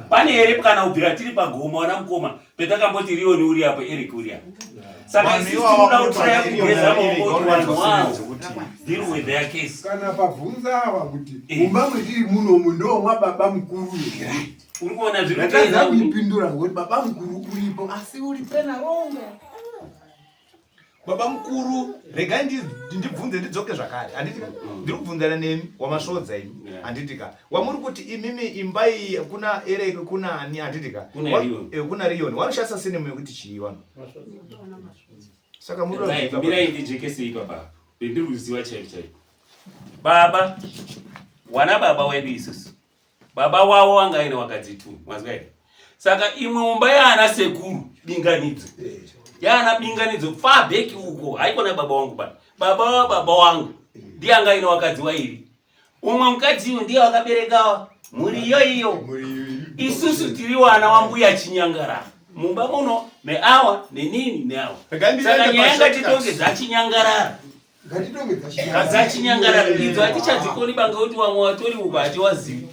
pane here kana kubvira tiri pagomo wana mukoma petakamboti rioni uri apo eric uri apo saka isusu tinoda kutraya kugeza maoko kuti vanhu wavo deal with their case kana pabvunza ava kuti eh. mumba mwetiri munomu ndomwababa mukuru here uri kuona zviri kuita kuipindura ngokuti baba mukuru uripo asi uri pena ronga baba mukuru regai ndibvunze ndidzoke zvakare handitika mm. ndiri kubvunzana nemi wamasvodza imi handitika wamuri kuti imimi imba iyi kuna ereke kuna ani handitika eh, kuna riyoni wanoshandisa sinemu yekuti chii wano saka mirai ndijekese ipapa pendiri kuziva chaiko chaiko baba wana baba wedu isusu Baba wavo wanga aine wakadzi tu, mazwa here? Saka imwe umba yaana sekuru binganidzo. Yaana binganidzo far back uko, haikona baba wangu ba. Baba wa baba wangu ndiye anga aine wakadzi wairi. Umwe mukadzi uyu ndiye wakabereka mhuri iyo iyo. Isusu tiri wana wambuya Chinyangara. Mumba muno meawa nenini neawa. Saka nyaya ngatitonge dzachinyangarara. Dzachinyangarara idzo hatichadzikoni banga kuti vamwe vatori uko hatiwazivi.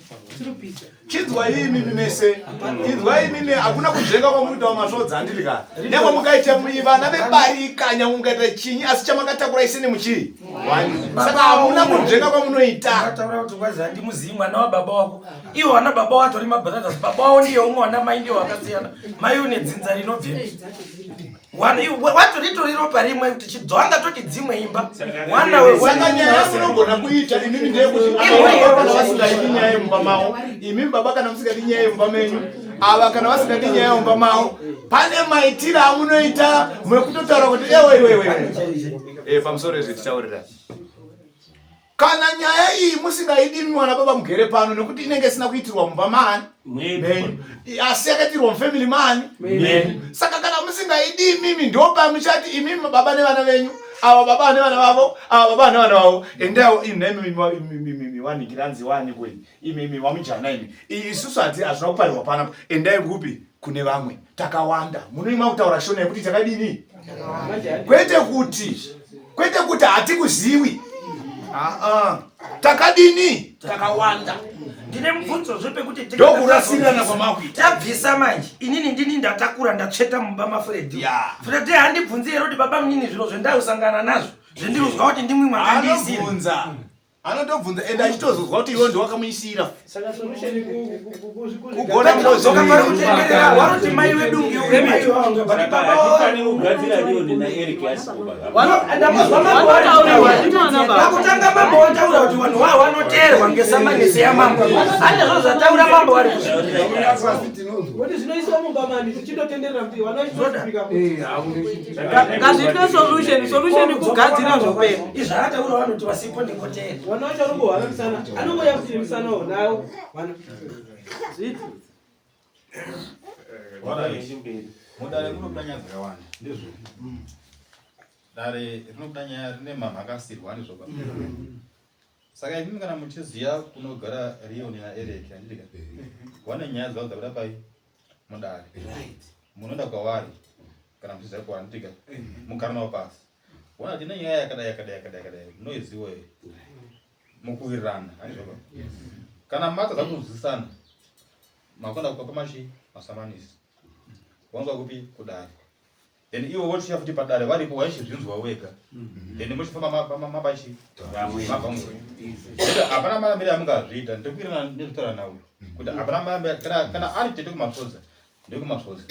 Chinzwai imimi mese, inzwai imimi, hakuna kunzvenga kwamunoita wamasvodza handiti ka nyangwe mukaita vana vebarika nyangwe mukaita chinyi asi chamakatakura isini muchii saka hamuna kunzvenga kwamunoita. Taura kuti kwazi handimuzivi mwana wababa wako iwo vana baba watori mabrothers baba wavo ndiye umwe wana mai ndiwo wakasiyana mai une dzinza rinobvepi watoritori ropa rimwe kuti chidzwanga toti dzimwe imba saka nyaya yamunogona kuita imimi ndeyekuti kana vasingaidi nyaya yemumba mavo imimi baba kana musingadi nyaya yemumba menyu ava kana vasingadi nyaya yemumba mavo pane maitiro amunoita mekutotaura kuti ewe iwewe eh, pamusoro izvi tichaurira Kana nyaya iyi musingaidi imi mwana baba mugere pano nekuti inenge isina kuitirwa mumba maani menyu asi yakaitirwa mufamily maani menyu. Saka kana musingaidi imimi ndopamuchati imimi baba nevana venyu ava baba nevana vavo ava baba nevana vavo endawo imimi wanikiranzi wani kweni imimi wamujana imi isusu hati hazvina kuparirwa panapa endai kupi kune vamwe takawanda munoima kutaura shona yekuti takadini kwete kuti kwete kuti hatikuziwi aa takadini takawanda ndine mubvunzo zve pekuti ndokurasirana kwamakuita tabvisa manje inini ndini ndatakura ndatsveta mumba mafredi yeah. fredi handibvunzi here kuti baba munini zviro zvendausangana nazvo Zvendirikuzwa kuti ndimwi mwakandiisira. Anobvunza. Anotobvunza ende achitozozwa kuti iwe ndiwakamuisira. Saka solution Kugona ngozi. Dzoka pari kutenderera waroti mai vedu ngewe mai vangu but baba Hatifaniri kugadzira Leon naEric asipo Ndamuzwa mambo pakutanga mambo wataura kuti vanhu wavo vanoteerwa ngesamanisi yamambo handizvo zvataura mambo vari Kuti zvinoiswa mumba mani zvichitotenderera kuti vana vachitosvika. Ngazviitwe solution, solution kugadzira zvopera. Izvi ataura vanoti vasipo ndingoteera. Vana vacho vanongohwana misana, anongouya kuti nemisana wo nawo vana. Zviiti. Mudare munobuda nyaya dzakawanda ndizvo dare rinobuda nyaya rine mamhakasirwa andizvoba saka imimi kana muchiziva kunogara Leon naEric handiti ka wane nyaya dzavo dzabuda pai mudare munoenda kwavari kana muchiziva kwavari handiti ka mugara navo pasi ona tine nyaya yakadai yakadai yakadai yakadai munoiziva here mukuwirirana handizvoba kana matadza kunzwisisana makuenda kupa machi masamanisi wanzwa kupi kudare then ivo vochiya futi padare varipo waichizvinzwa wega then muchifamba mabachi mabamwe hapana marambire amungazviita ndikuirana nezvitaura nawo kuti hapana marambire kana kana ari tete kumasvodza ndekumasvodza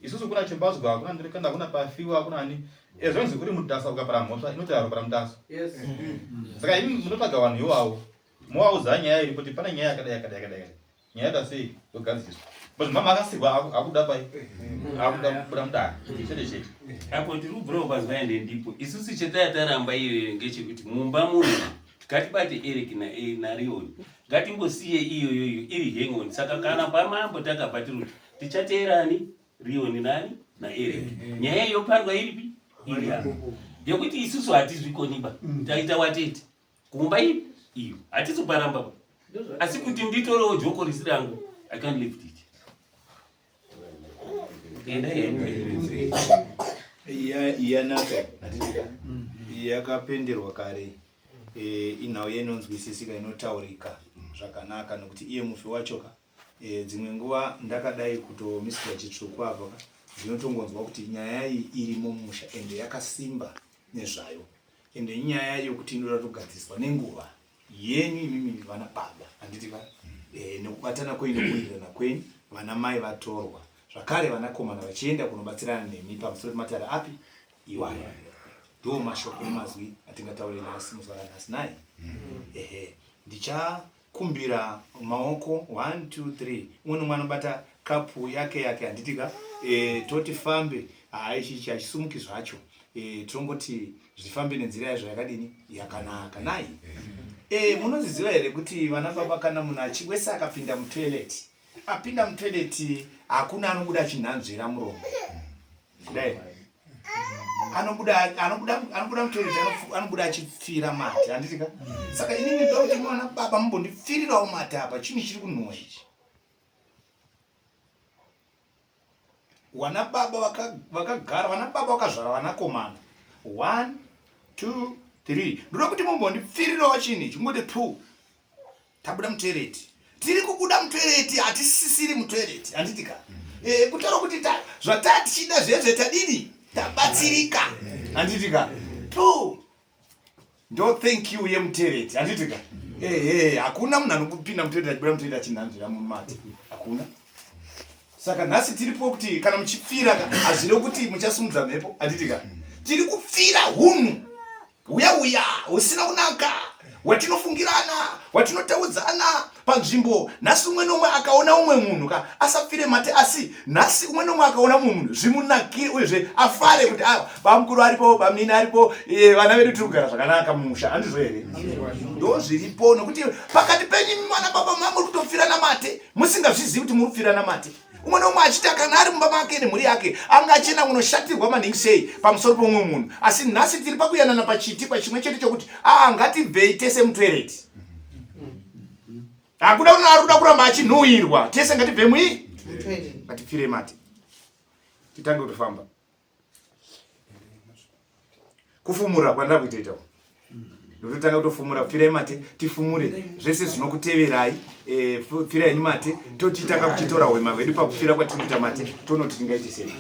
isusu kuna chimbazwa hakuna ndirikanda hakuna pafiwa hakuna ani ezvonzi uri mutasa ukapara mhosva inoti aro para mutasa saka imi munotsvaga vanhu iwawo movaudza nyaya iri kuti pane nyaya yakadai yakadai yakadai nyaya yaita sei yogadziriswa but mama akasirwa akuda pai akuda kubuda mudare chete chete Apo tiri kubvura pazuva ende ndipo isusu chetaya taramba iyoyo ngechekuti mumba muno ngatibate Eric naLeon ngatimbosiye iyoyoyo iri hang on saka kana pamambo takabva tiri kuti tichateerani Leon nani naEric nyaya yopandwa iripi iri apa ngekuti isusu hatizvikoniba taita watete kumba ipi iyo hatisi kuparamba ba asi kuti nditorewo joko risi rangu I can't lift it. Enda enda. Yanaka yakapenderwa kare inhau inonzwisisika inotaurika zvakanaka nokuti iye mufi wacho ka dzimwe nguva ndakadai kutomiswa chitsvuku apa ka ndinotongonzwa kuti nyaya iyi irimo mumusha ende yakasimba nezvayo ende inyaya yokuti inoda kugadziriswa nenguva yenyu imimi vana baba handiti va nekubatana kwenyu nekuwirirana kwenyu vana mai vatorwa zvakare vanakomana vachienda kunobatsirana nemi pamusoro pematare api iwayo ndo mashoko nemazwi atingataure nhasi muzuva ranhasi naye ehe ndichakumbira maoko 1 2 3 umwe nomwe anobata kapu yake yake handiti ka toti fambe haa ichi ichi hachisumuki zvacho tinongoti zvifambe nenzira yazvo yakadini yakanaka nai munozviziva here kuti vana baba kana munhu wese akapinda mutoilet apinda mutoilet hakuna anobuda achinhanzvira muromo kudai anobuda anobuda anobuda mutoilet anobuda achipfira mate handiti ka saka inini ndoda kuti mwana baba mumbondipfirirawo mate apa chinhu chiri kunhuwa ichi wana baba vakagara vana baba vakazvara vanakomana 1 2 3 ndoda kuti mumbondipfirirawo chinhu ichi kungoti pu tabuda mutoilet tiri kubuda mutoilet hatisisiri mutoilet handiti ka kutaura kuti zvataa tichida zvezve tadini tabatsirika handiti ka pu ndo thank you yemutoilet handiti ka ehe hakuna munhu anopinda mutoilet achibuda mutoilet achinhanzvira mumate hakuna saka nhasi tiripo kuti kana muchipfira ka hazvirevi kuti muchasimudza mhepo handiti ka tiri kupfira hunhu huya huya husina kunaka hwatinofungirana hwatinotaudzana panzvimbo nhasi umwe nomwe akaona umwe munhu ka asapfire mate asi nhasi umwe nomwe akaona mumwe munhu zvimunakire uyezve afare kuti bamukuru aripo bamnini aripo vana vedu tiri kugara zvakanaka mumusha handizvo here ndo zviripo nokuti pakati penyu mwana baba mamuri kutopfirana mate musingazvizivi kuti muri kupfirana mate umwe nomwe achiti kana ari mumba make nemhuri yake anga achienda kunoshatirwa maningi sei pamusoro pomumwe munhu asi nhasi tiri pakuyanana pachiitikwa chimwe chete chokuti aa ngatibvei tese mutoireti hakuna uno ari kuda kuramba achinhuhwirwa tese ngatibve mui ngatipfire mate titange kutofamba kufumura kwandava kuitoita ndototanga kutofumura pfirai mate tifumure zvese zvinokuteverai pfirai henyu mate totitanga kuchitora hwema hwedu pakupfira kwatiri kuita mate tonoti tingaite sei.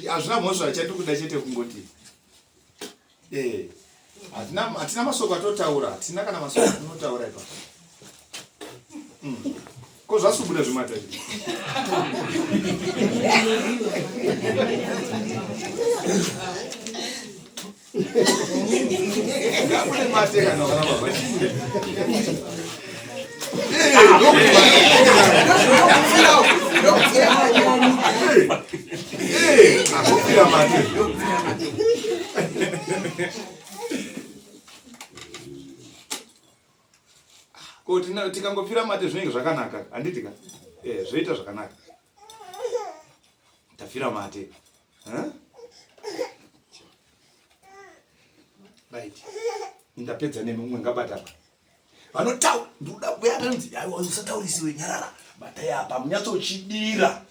Hazvina mhosva chatikuda chete kungoti eh, hatina masoko atotaura, hatina kana masoko atinotaura ipapo. Ko zvasubuda zvimata izvi. Ngabude mate kana kana baba. Eh, akopira mate. Ko tikangopfira mate zvinenge zvakanaka handiti ka? Eh, zvoita zvakanaka. Tafira mate. Huh? Right. Ndapedza nemi umwe ngabata apa. Vanotaura ndoda kuya kanzi aiwa usataurisiwe nyarara. Batai apa munyatsochidira.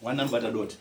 Wana anobata dota.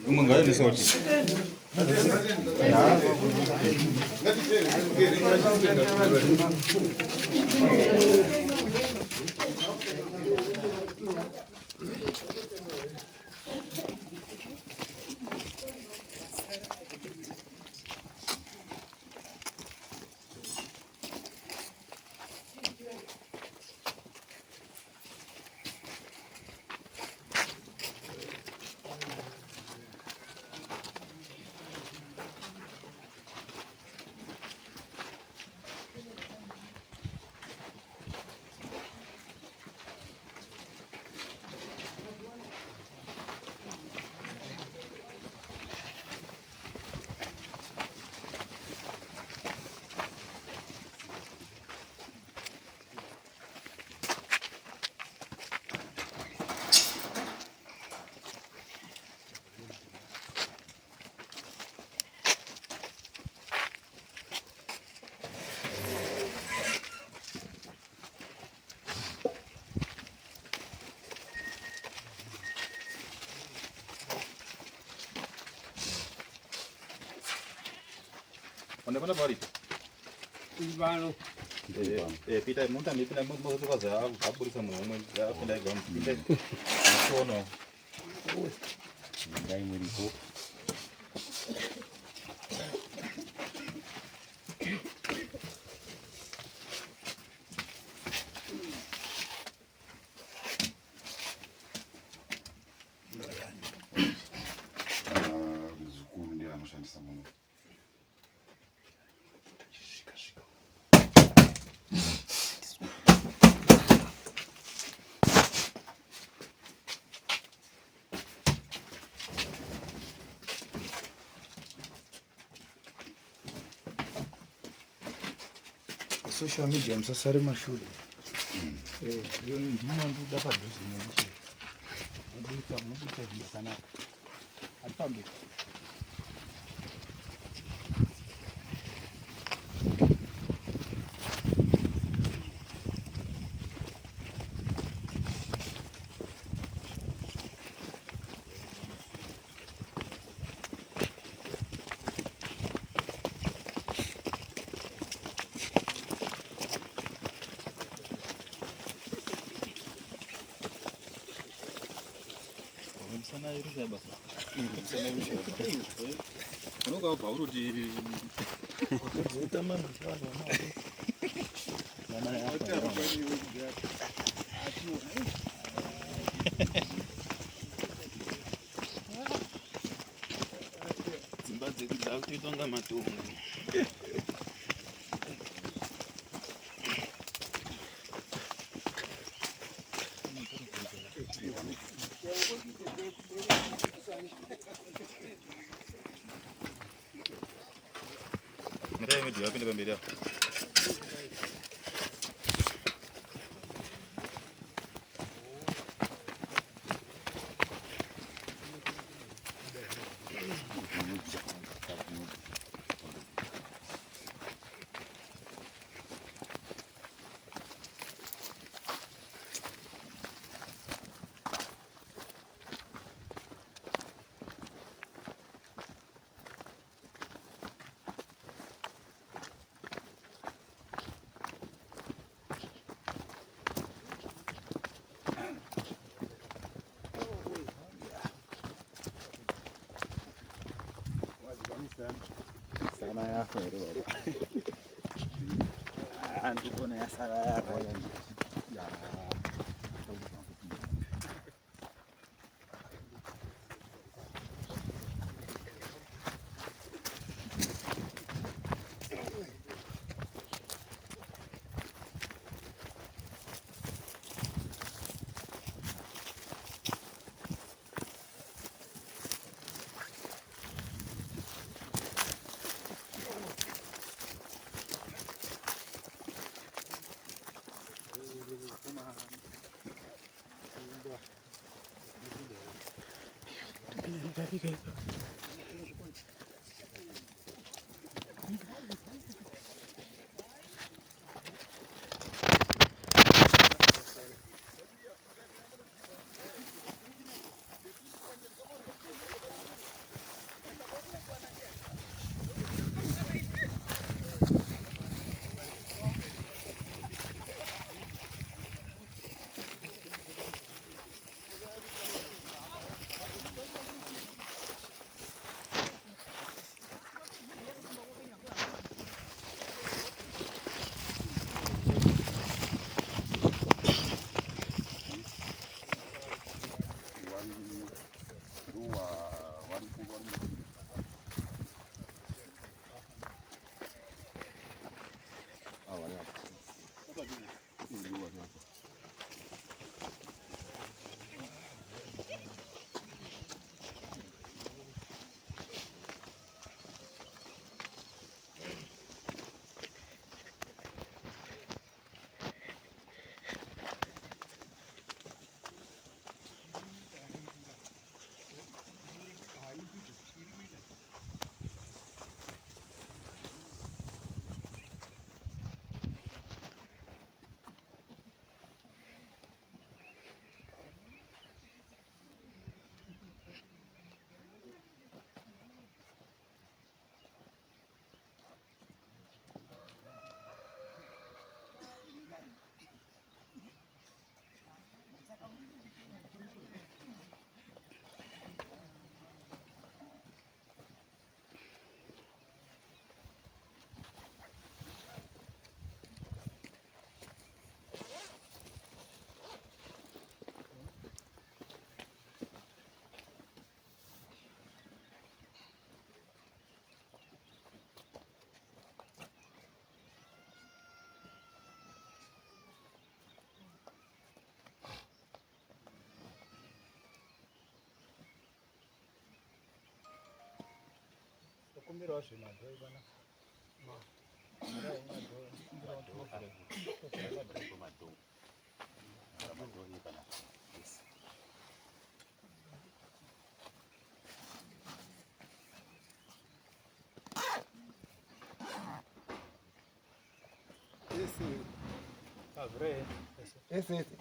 Umwe ngaendesa kuti Pane pari? Pano. Eh, Peter, mutambi pinda mozotokaza aburisa munhu umwe apinda ega pinda. Muchiona. Ngai muripo. Muzukuru ndiye anoshandisa muno. Social media musasare mashure. Ndimo ndoda padhuze nemichero. Muburitsa muburitsa zvinhu zvakanaka. Hatipambe. Musana irusha basa. Musana irusha. Unonga wabva uri kuti Toita kunga matombo. Mirai media yapinde pamberi apo. Sana yafa here baba. Ah, ndikuona yasara yafa. Kumbirawo zvemadhoo bana. Ese ese.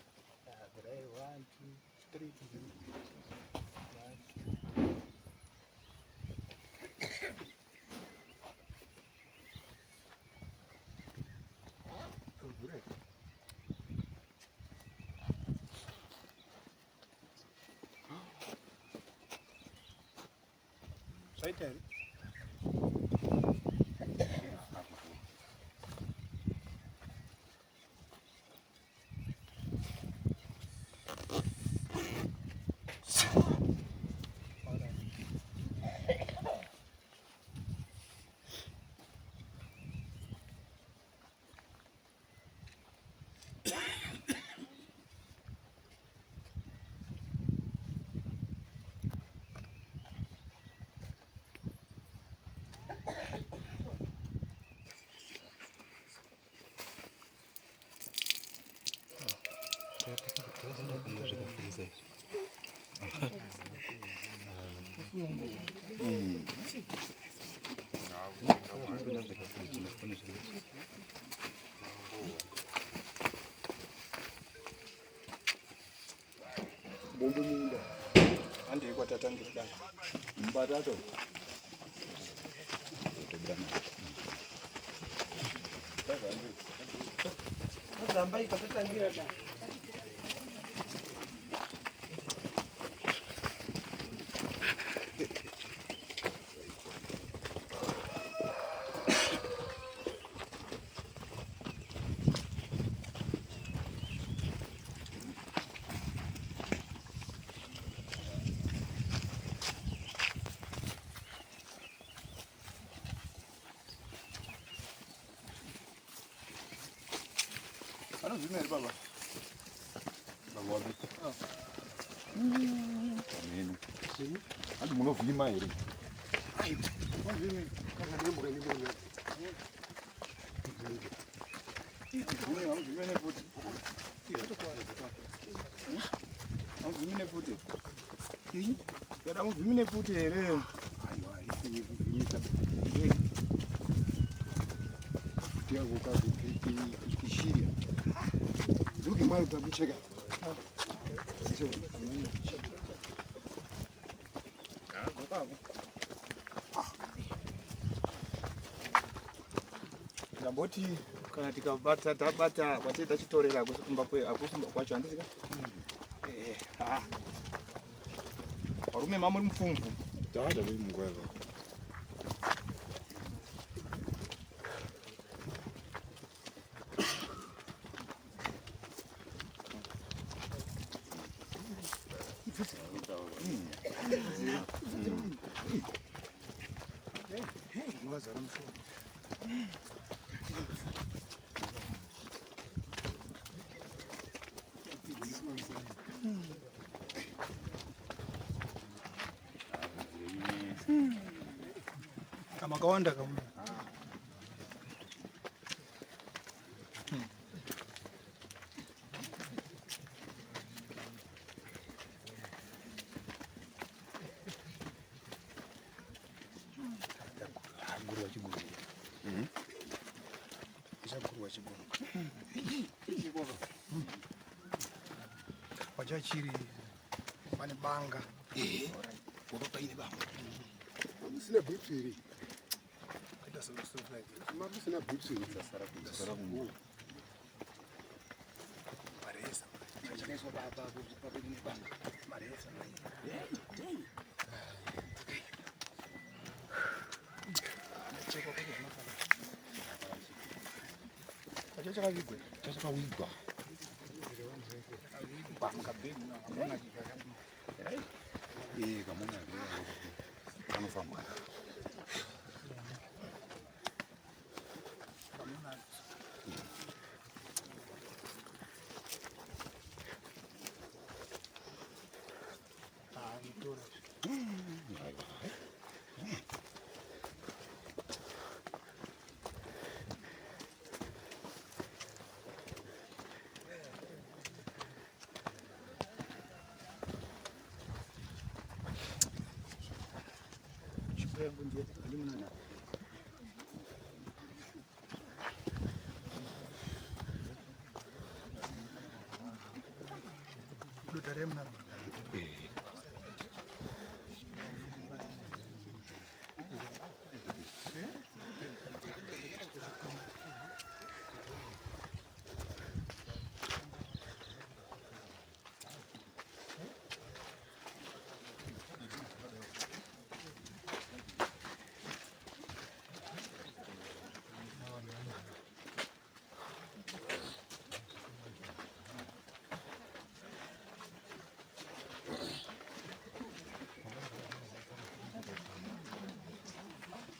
One, two, three. One, two. Zvaita here? Bombo munda. Handei kwatatangira dai. Mubatato. Rambai kwatatangira dai. Anozvima here baba? Baba wapi? Ameno. Handi munovhima here? Muvhimine futi here? Aiwa, haisi kuvhimisa. Futi yako kakishiria. Nduke mali takucheka. Ndamboti kana tikabata tabata kwatiri tachitorera kumba akusumba kwacho handisika varume mamuri mupfumvu Tata vei munguva yavo. Kamakawanda kamu. Gurwa chiguru. Ichagurwa chiguru. Pachachiri pane banga. Ehe. Paine banga. Musina bhutsu here? Kaita like Mamusina bhutsu here? Sara kungu. Mareza. Chakaiswa papedu nebanga. Mareza. Chachakavigwa. Chachakavigwa. Eh, kamuna kanofamba.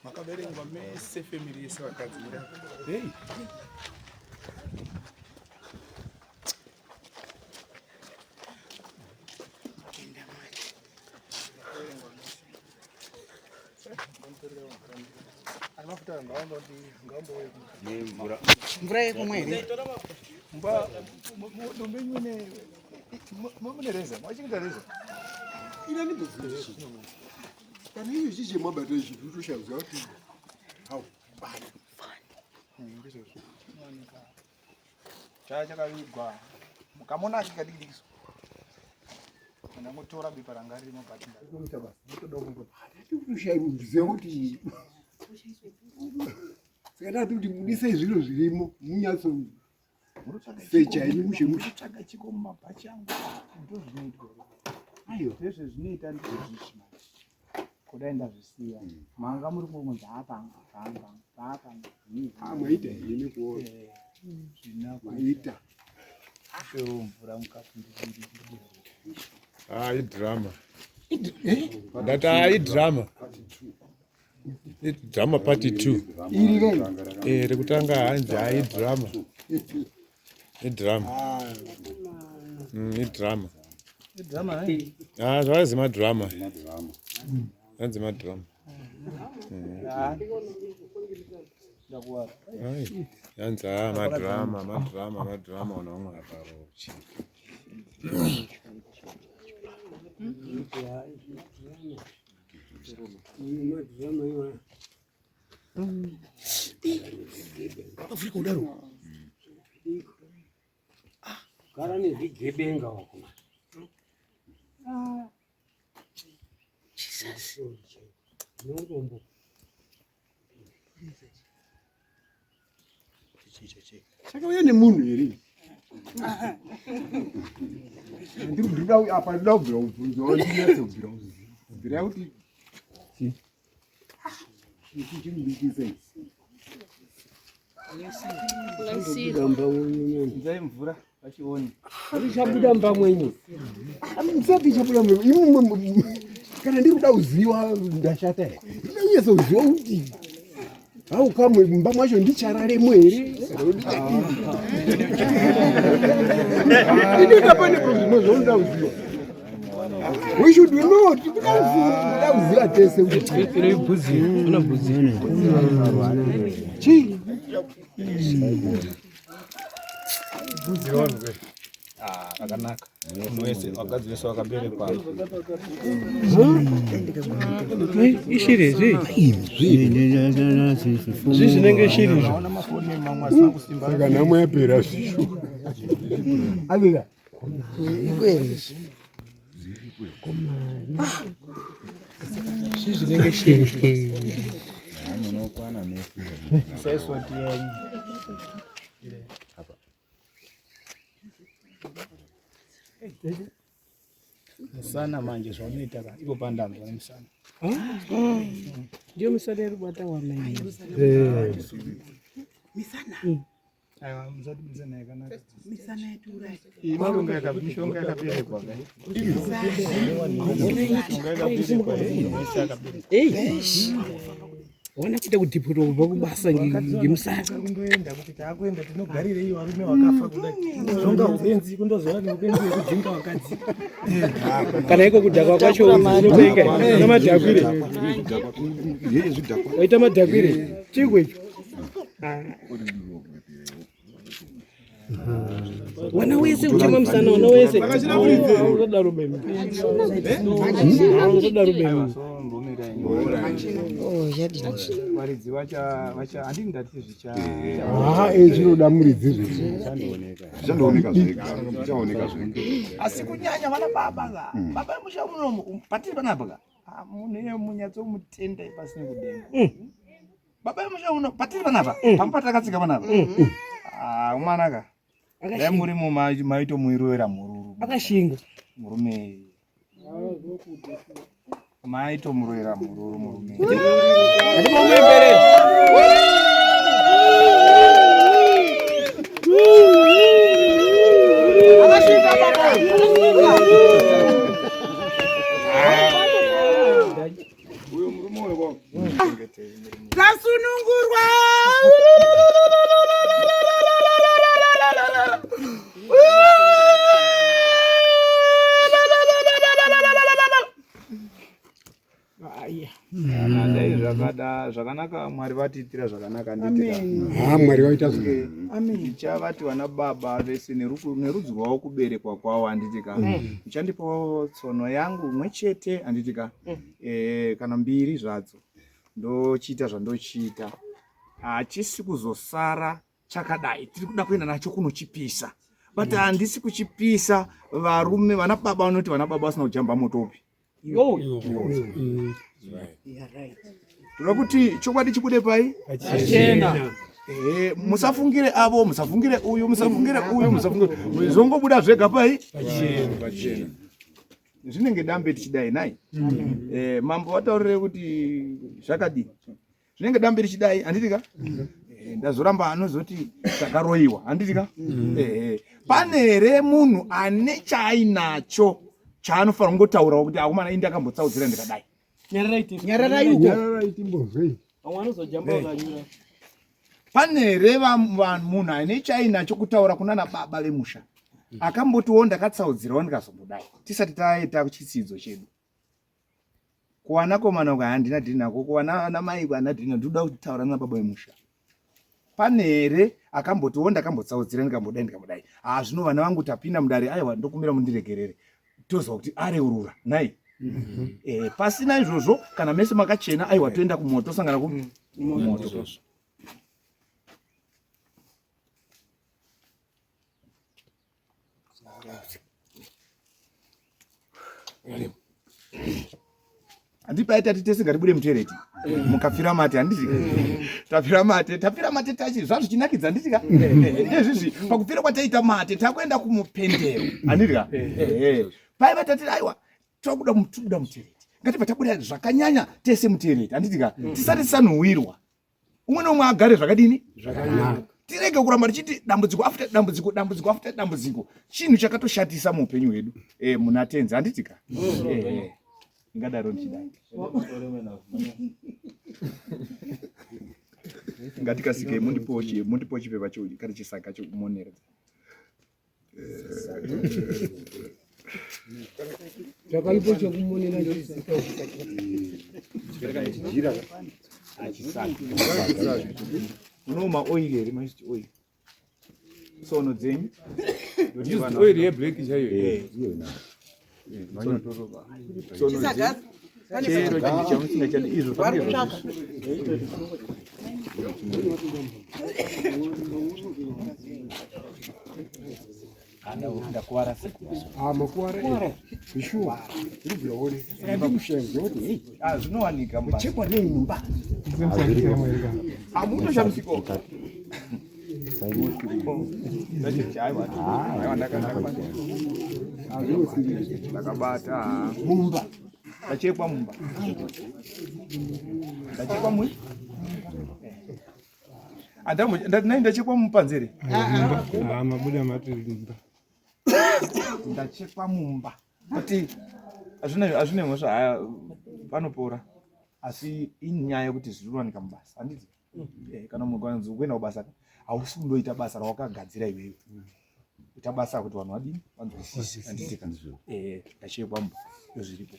Makaverengwa mese family yese vakadzi muri apa. Hey. Nemvura. Mvura yekumwa here? Mumba mudumbu menyu mune reza, mwachengeta reza. Ina ndimboziva chii. Kana iyo chiche mwabata ichi ndotoshaziva kuti hau bani. Ndizvozvo. Chaya chakavigwa. Mukamona chikadikidikiso. Ndangotora bepa ranga ririmo but Ndotoshaziva kuti saka ndati kuti budisei zviro zvirimo munyatso secha henyu mushe mushe. Tsvaga chiko mumabhachi angu. Ndozvinoitwa. Aiwa. Ndezvezvinoita ndizvozvichi manje. Kudai ndazvisiya. Manga muri kungonzi hapanga, hapanga, hapanga. Ah, mwaita henyu nekuona. Zvina Mwaita. Pewo mvura mukati ndibiri. Ah, idrama. Ndati ah, idrama. Idrama part 2. Iri rei? Eh, rekutanga hanzi ah, idrama. Idrama. Idrama. Idrama eh? Ah, zvazi madrama. Hanzi madrama. Ah. Ndakuwara. Ai, hanzi ah, madrama, madrama, madrama unaona aparo. Afrika kudaro. Gara nezvigebenga wakoma. Jesus. Neurombo. Chakauya nemunhu here? Ndiri ndinoda apa ndinoda kubvira kubvunzawo ndinyatse kubvira kuziva. Kubvira kuti chii? Ichi chinobikisa ichi. Nzai mvura vachione. Richabuda mumba mwenyu. Musati chabuda mumba. Imwe kana ndiri kuda kuziva ndashata here? Ndinonyatsa kuziva kuti hau kamwe mumba mwacho ndichararemo here kana kuti ndichadii? Inoita pane zvimwe zvaunoda kuziva. We should know. Tinoda kuziva tese kuti chii. Ah, rakanaka. Munhu wese, vakadzi vese vakaberekwa. Ishiri izvi. Zvi zvinenge shiri izvi. Vaona mafoni mamwe asina kusimba. Saka nhamo yapera zvishu. Avira. Zvi zvinenge shiri. Munokwana mese. Isaisoti yenyu. Musana manje zvaunoita ka ipo pandanzwa nemusana. Ndiyo misana iri kubata wamai. Misana. Aiwa musati misana yakanaka. Misana yedu urai. Iyi mishonga mishonga yakaberekwa ka. Mishonga yakaberekwa iyi wese akaberekwa. Wana kuita kudhipurwa kubva kubasa ngemusana. Kundoenda kuti taakuenda tinogarirei varume vakafa kudai. Zvonga upenzi kundozova neupenzi wekudzinga vakadzi. Kana iko kudhakwa kwacho unopenga. Una madhakwire. Waita madhakwire. Chikwe icho. Wana wese kuchema musana wana wese. Usadaro bemi. Usadaro bemi. Varidzi vacha vacha handini ndati zvicha. Ah, eh, zvinoda muridzi zvezvi. Zvichandooneka zvega. Zvichaoneka zvega. Asi kunyanya vana baba ka. Baba vemusha munomu patiri panapa ka. Ah, Munhu iye munyatsomutenda pasina kudenga. Baba vemusha muno patiri panapa. Pamba patakatsika panapa. Ah, mwana ka. Dai muri maitomuirovera mhururu. Akashinga. Murume. Maitomurovera mhururu murume. Uyo murume uyo kwa. Tasunungurwa. Kana dai zvakadai. Tikada zvakanaka Mwari vatiitira zvakanaka handiti ka? Ah, Mwari vaita zvakanaka. Ndichavati vana baba vese nerudzi rwavo kuberekwa kwavo handiti ka? Muchandipawo tsono yangu imwe chete handiti ka? Eh, kana mbiri zvadzo. Ndochiita zvandochiita. Hachisi kuzosara chakadai tiri kuda kuenda nacho kunochipisa but handisi kuchipisa varume vana baba vanoti vana baba vasina kujamba moto upi toda kuti chokwadi chibude pai Pachena. Eh, musafungire avo musafungire uyu musafungire uyu musafungire zvongobuda zvega pai Pachena. zvinenge dambe tichidai nai Eh, mambo vataurire kuti zvakadii zvinenge dambe richidai handiti ka eh, ndazoramba anozoti takaroyiwa handiti ka mm. eh, eh. pane here munhu ane chaainacho chaanofanira kungotaurawo kuti akomana ini ndakambotsaudzira ndikadai nyararai timbozvei pane here munhu ane chaainacho kutaura kunana baba vemusha akambotiwo ndakatsaudzirawo ndikazombodai tisati taita chitsidzo chedu Kuwanakomana uko handina dhiri nako, kuwana ana mai uko handina dhiri nako, ndinoda kutaura nababa vemusha. Pane here akambotiwo ndakambotsaudzira ndikambodai ndikambodai. Ah zvino vana vangu tapinda mudare aiwa ndokumbira mundiregerere. Tozwa kuti areurura nhai. Mm -hmm. Eh, pasina izvozvo kana mese makachena aiwa toenda kumoto tosangana kumoto. Mm. Handipai tati tese ngatibude mutoilet mukapfira mate handiti tapfira mate tapfira mate tachi zvazvichinakidza handiti ka ndezvizvi pakupfira kwataita mate takuenda kumupendero handiti ka paiva tati aiwa takuda tubuda mutoilet ngatibva tabuda zvakanyanya tese mutoilet handiti ka tisati tisanhuwirwa umwe neumwe agare zvakadini zvakanaka tirege kuramba tichiti dambudziko after dambudziko dambudziko after dambudziko chinhu chakatoshatisa muupenyu hwedu e, muna tenzi handiti ka mm. eh, eh, ingadaro ndichidai ngatikasikei mundipowo chipepa kana chisaga chekumonera Chakaipo chekumonera chijira unooma oil here maisiti oil tsono dzenyu oil yeblack chaiyo eh. tsono chero chinhu chamusingachadi izvo zvange ndakuwara ah, makuwara shuwa ndibviraone ndikushaya kuti ah, zvinowanika muchekwa nei mumba amutoshamisiko ndakabata mumba ndachekwa mumba ndachekwa mui ndati ndachekwa mupanzere ah, mabuda mati mumba ndachekwa mumba kuti hazvine mhosva haya panopora asi inyaya yekuti zviri kuwanika mubasa handiti eh, kana munhu kwanzi ukuenda kubasa hausi kundoita basa rawakagadzira iwewe ita basa kuti vanhu vadini vanzwisise handiti ka eh, ndachekwa mumba ndozviripo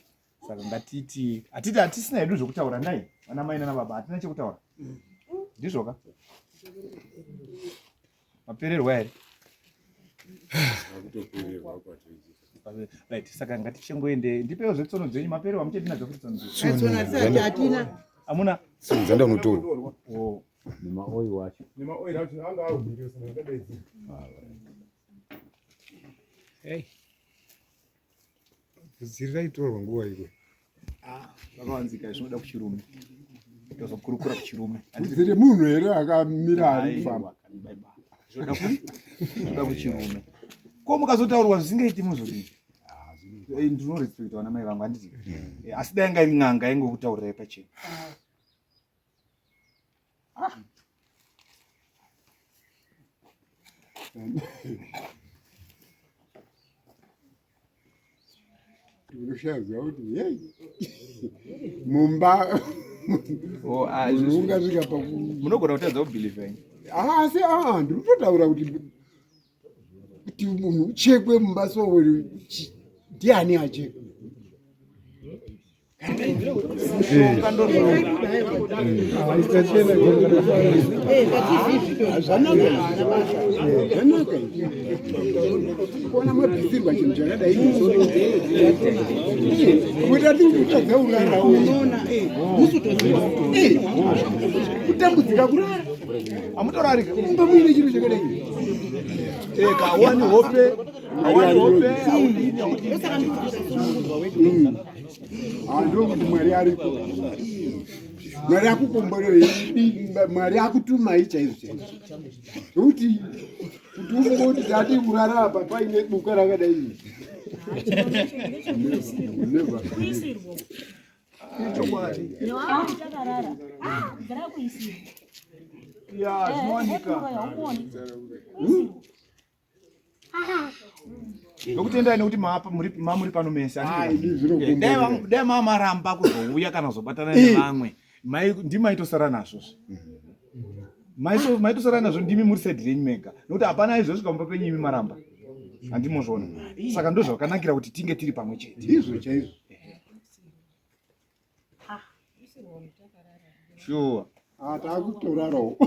saka ngatiti hatiti hatisina hedu zvekutaura nai vana mai nana baba hatina chekutaura ndizvoka mapererwa here right saka ngatichingoende ndipewo zvetsono dzenyu mapererwa muchete nadzo futi tsono dzenyu amuna dzanda unotorwa oh. nemaoil wacho nemaoil acho anga arumire saka ndadaidzi hey Bvudzi raitorwa nguva iko. Ah, zvakavanzika zvinoda kuchirume. Tozokurukura kuchirume. Bvudzi remunhu here akamira ari kufamba. Zvinoda kuchirume. Ko mukazotaurwa zvisingaiti muzodii? Ah, eh, Ndinorespekta vana mai vangu handiti. Eh, asi dai yanga iri n'anga yaingokutaurirai pachena. Ah. Unoshaziva kuti hey mumba oh, ah, ungasvika paku munogona kutadza kubhilivha ini ah, asi ah, ndiri kutotaura kuti kuti munhu uchekwe mumba so ndiani achekwe Zvanaka, zvanaka kuona mabvisirwa chinhu chakadai kuita tikutadza kurara unoona kutambudzika kurara amutorarika mumba muine chinhu chakadai kawani hope awani hope audini audini ndokuti Mwari ariko, Mwari akukomborerei, Mwari akutumai chaizvo chaizvo, nokuti kuti ungoti tati kurara apa paine buka rakadai. Never. Ichokwadi. Ya, zvinowanika. Nokutendai nekuti maapa muri mamuri pano mese. Dai mamaramba kuzouya kana kuzobatana nevamwe, ndimaitosara nazvo. Maitosara nazvo ndimi muri side renyu mega, nokuti hapana aizosvika mumba penyu imi maramba. Handimozviona. Saka ndozvakanakira kuti tinge tiri pamwe chete. Ndizvo chaizvo. Sure. Ah, takutorarawo.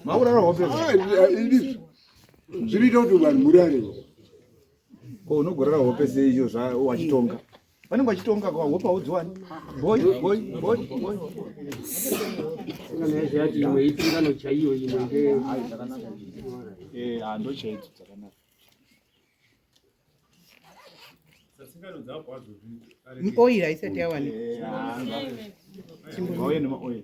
Makurara hope. Zvinoita kuti vanhu murare. Ko unogorara hope sei izvo zva wachitonga? Vanenge vachitonga kwa hope haudziwani. Boy, boy, boy, boy. Saka imwe itsingano chaiyo imwe nge Eh, ndo chaidzo dzakanaka. Oil haisati yawanikwa. Ngauye nemaoil.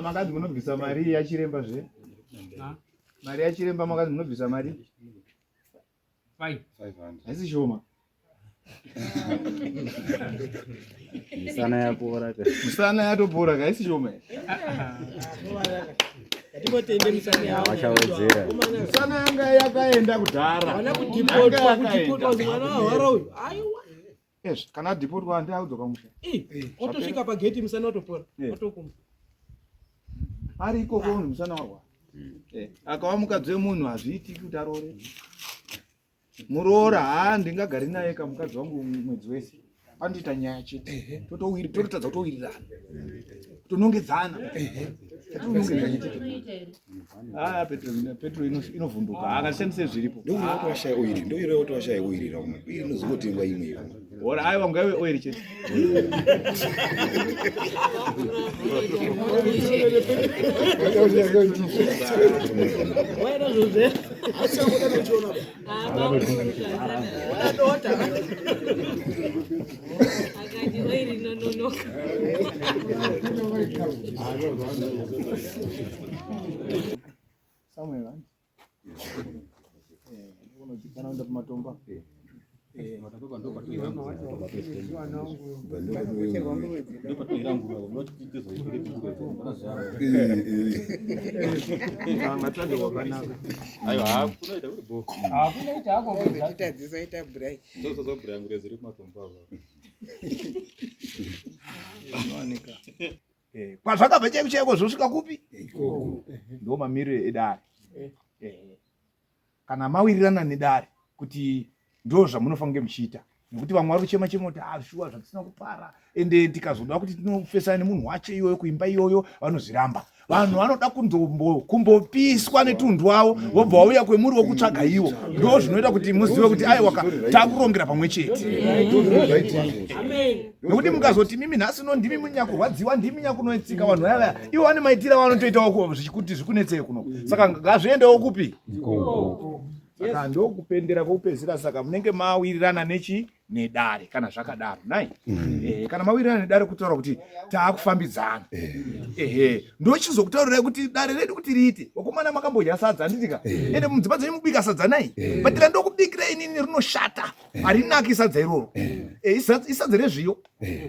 Makanzi munobvisa mari yachiremba zve? Mari yachiremba makanzi munobvisa mari? Haisi shoma. Misana yapora ka. Misana yatopora ka, haisi shoma. Ngatingotende misana yavo. Vachawedzera. Misana yanga yakaenda kudhara. Vana kudhipotwa, kudhipotwa mwana wahwara uyu. Aiwa. Yes, kana adhipotwa handi akudzoka musha. Otosvika pageti musana otopora. Otokuma. Ari ikoko munhu musana warwara. Akawa mukadzi wemunhu hazviitiki kuti aroore. Muroora haa ndingagari naye kamukadzi wangu mwedzi wese. Anotoita nyaya chete. Tototadza kutowirirana. Kutonongedzana. Tatonongedzana chete. Ah, Petro Petro inovhunduka. Akashandise zviripo. Ndokuti kuti washaya oiri, ndoireva kuti washaya oiri ra umwe. Oiri inozongotengwa imwe iwe. Ora aiwa ngaiwe oiri chete. Akati oiri inononoka. Samuel, hanti? Unodzikana kuenda pamatombo. Matsvage wakanaka. Aiwa, hakunoita kuri bo. Hakunoita hako. Tadzisaita bhurai. Ndozozobhura ngure dziri kumatombo avo. Zvinowanika. Kwazvakabva chaiko chaiko zvosvika kupi? Ndo mamiriro edare. Kana mawirirana nedare kuti ndo zvamunofanira kunge muchiita, nekuti vamwe vari kuchema chema kuti ah, shuwa zvatisina kupara, ende tikazoda kuti tinofesana nemunhu wacho iyoyo kuimba iyoyo vanozviramba. Vanhu vanoda kumbopiswa netundu wavo vobva vauya kwemuri vokutsvaga iwo. Ndo zvinoita kuti muzive kuti aiwa takurongera pamwe chete. Nekuti mukazoti mimi nhasi no ndimi munyakurwadziwa, ndimi nyakunoitsika vanhu vaya vaya, ivo vane maitiro avanotoitawo kuti zvikunetsei kuno. Saka ngazviendewo kupi? Saka ndokupendera kwekupedzisira. Saka munenge mawirirana nechi nedare kana zvakadaro nai mm. eh, kana mawirirana nedare kutaura kuti taakufambidzana eh. ehe ndochizokutaurirai kuti dare redu kuti riite wakomana makambodya sadza handitika eh. ende mudzimba dzenyu mubika sadza nai but randokubikira inini rinoshata harinaki sadza iroro isadza rezviyo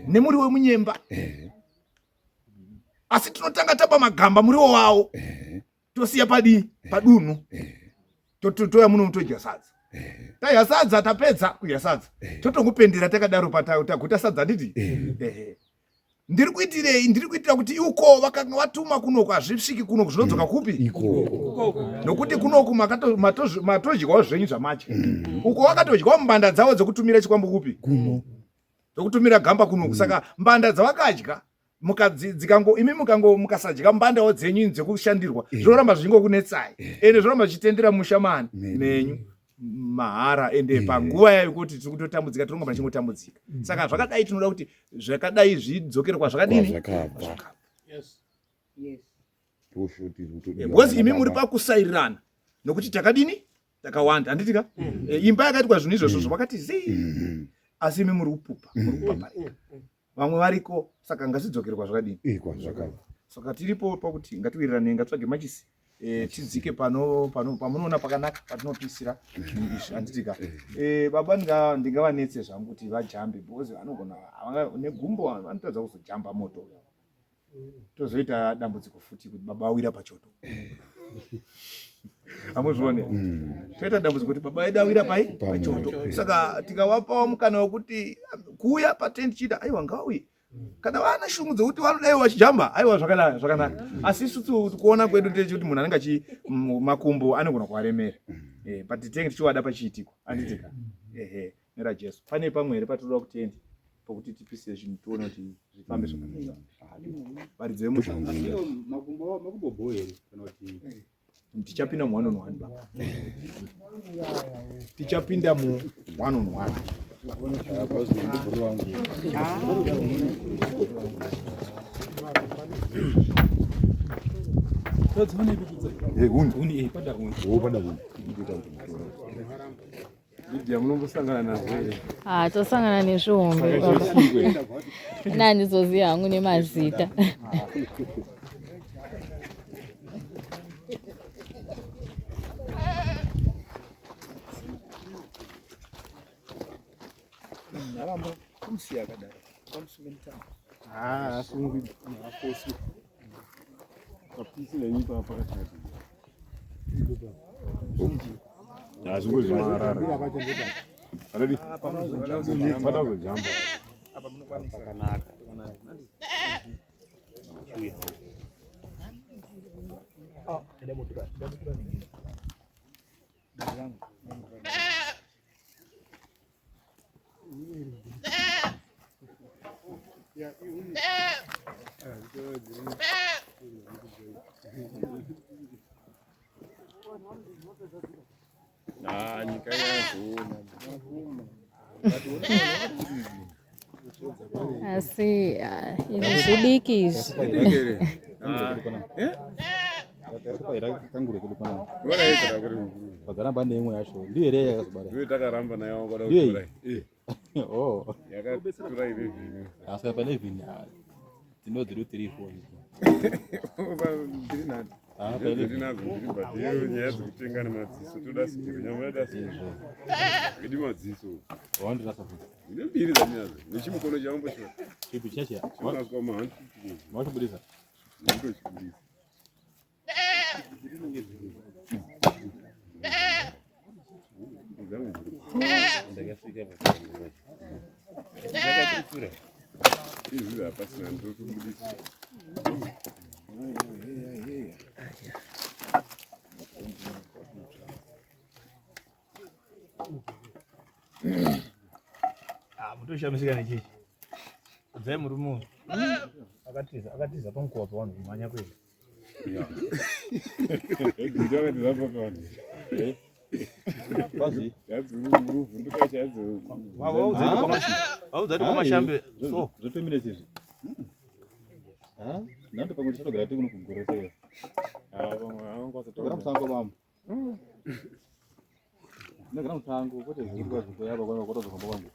nemuriwo wemunyemba asi tinotanga tapa magamba muriwo wawo tosiya padii padunhu toya muno todya sadza tadya sadza tapedza kudya sadza totongopendera takadaro taguta sadza handiti ndiri kuitirei ndiri kuitira kuti uko vakanga vatuma kunoku hazvisviki kunoku zvinodzoka kupi nokuti kunoku matodyawo zvenyu zvamadya mm. uko vakatodyawo mbanda dzavo dzekutumira chikwambo kupi dzekutumira gamba kunoku mm. saka mbanda dzavakadya mukadzikango imi mukango mukasadya mbandawo dzenyu dzekushandirwa eh. zvinoramba zvichingokunetsai eh. ende zvinoramba zvichitendera musha mani menyu mahara ende eh. panguva yayo kuti tiri kutotambudzika tinongamba tichingotambudzika mm. saka zvakadai tinoda kuti zvakadai zvidzokere kwazvakadini because imi muri pakusairirana nokuti takadini takawanda handiti ka mm. imba yakaitwa zvinhu izvozvo mm. vakati zii asi imi muri kupupa muri kupaparika vamwe variko saka ngazvidzokere kwazvakadini eh, kwazvakabva saka tiripo pakuti ngatiwirirane ngatsvage machisi e, tidzike pano pano pamunoona pakanaka patinopisira izvi handiti ka e, baba ndingavanetse zvangu kuti vajambe because vanogona negumbo vanotadza kuzojamba moto tozoita dambudziko futi kuti baba awira pachoto hamuzvione mm. toita dambudziko kuti baba edu awira pai pachoto saka tikavapawo mukana wekuti kuuya patendi chida aiwa ngauye kana vana shungu dzekuti vanodai vachijamba aiwa zvakanaka zvakanaka mm. asi isusu kuona kwedu ndechekuti munhu anenge achi makumbo anogona kuvaremera mm. eh, but tinenge tichiwada pachiitiko anditika ehe nerajesu pane pamwe here patinoda kutenda pokuti tipise zvinhu tione kuti zvifambe zvakanaka varidzi vemusha tichapinda mu one on one baba tichapinda mu one on one Lydia munombosangana nazvo here? Ah, tosangana nezvihombe baba. Ina handizoziva hangu nemazita. Aramba kumusiya akadaro. Kamusunge mutambo. Ah, asungwi aposwi. Papisi nenyi papa pakashata. Ah, nyika yazoona. Asi ah, izvi zvidiki izvi. Pakaramba neimwe yacho ndiyo here yakazobara? Ndiyo takaramba nayo wangada Ndiyo kutora. iyi? Oh. Yakatura 11. Asi pa 11 ah, tino dzedu 3 4 idzi. Ndiri nadzo. Ah, pa Ndiri 11. nadzo ndiri but iyo nyaya dzekutenga nemadziso toda sikiri nyama yoda sikiri. Idi madziso. Wandirasa futi. Ndine mbiri dzandinadzo. Nechimukono changu cho. Chipi chacha? Chinakwa ma 150. Wachibudisa. Ndinochibudisa. Izvi hapasina ndotobudisa. Ah, mutoshamisika nechechi. Udzai murume uyu. Akatiza, akatiza pamukova pavanhu kumhanya kwega. Vaudzati kwamashambe, so. Zvo minutes izvi. Ah, nando pamwe tichatogara tiri kuno kugorosa iyo. Togara musango bambo. Ndogara musango kwete zviri kwazvo yaba kwangu kwatozofamba kwangu.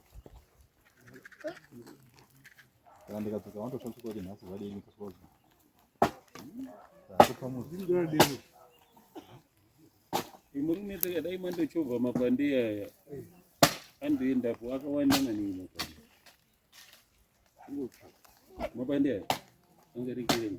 Saka ndikadzoka vanotosvika kuti nhasi vadini kusvika. Murume saka dai mandochovha mapande aya andoendapo akawanda maningi mapande. Mapande aya angarekere.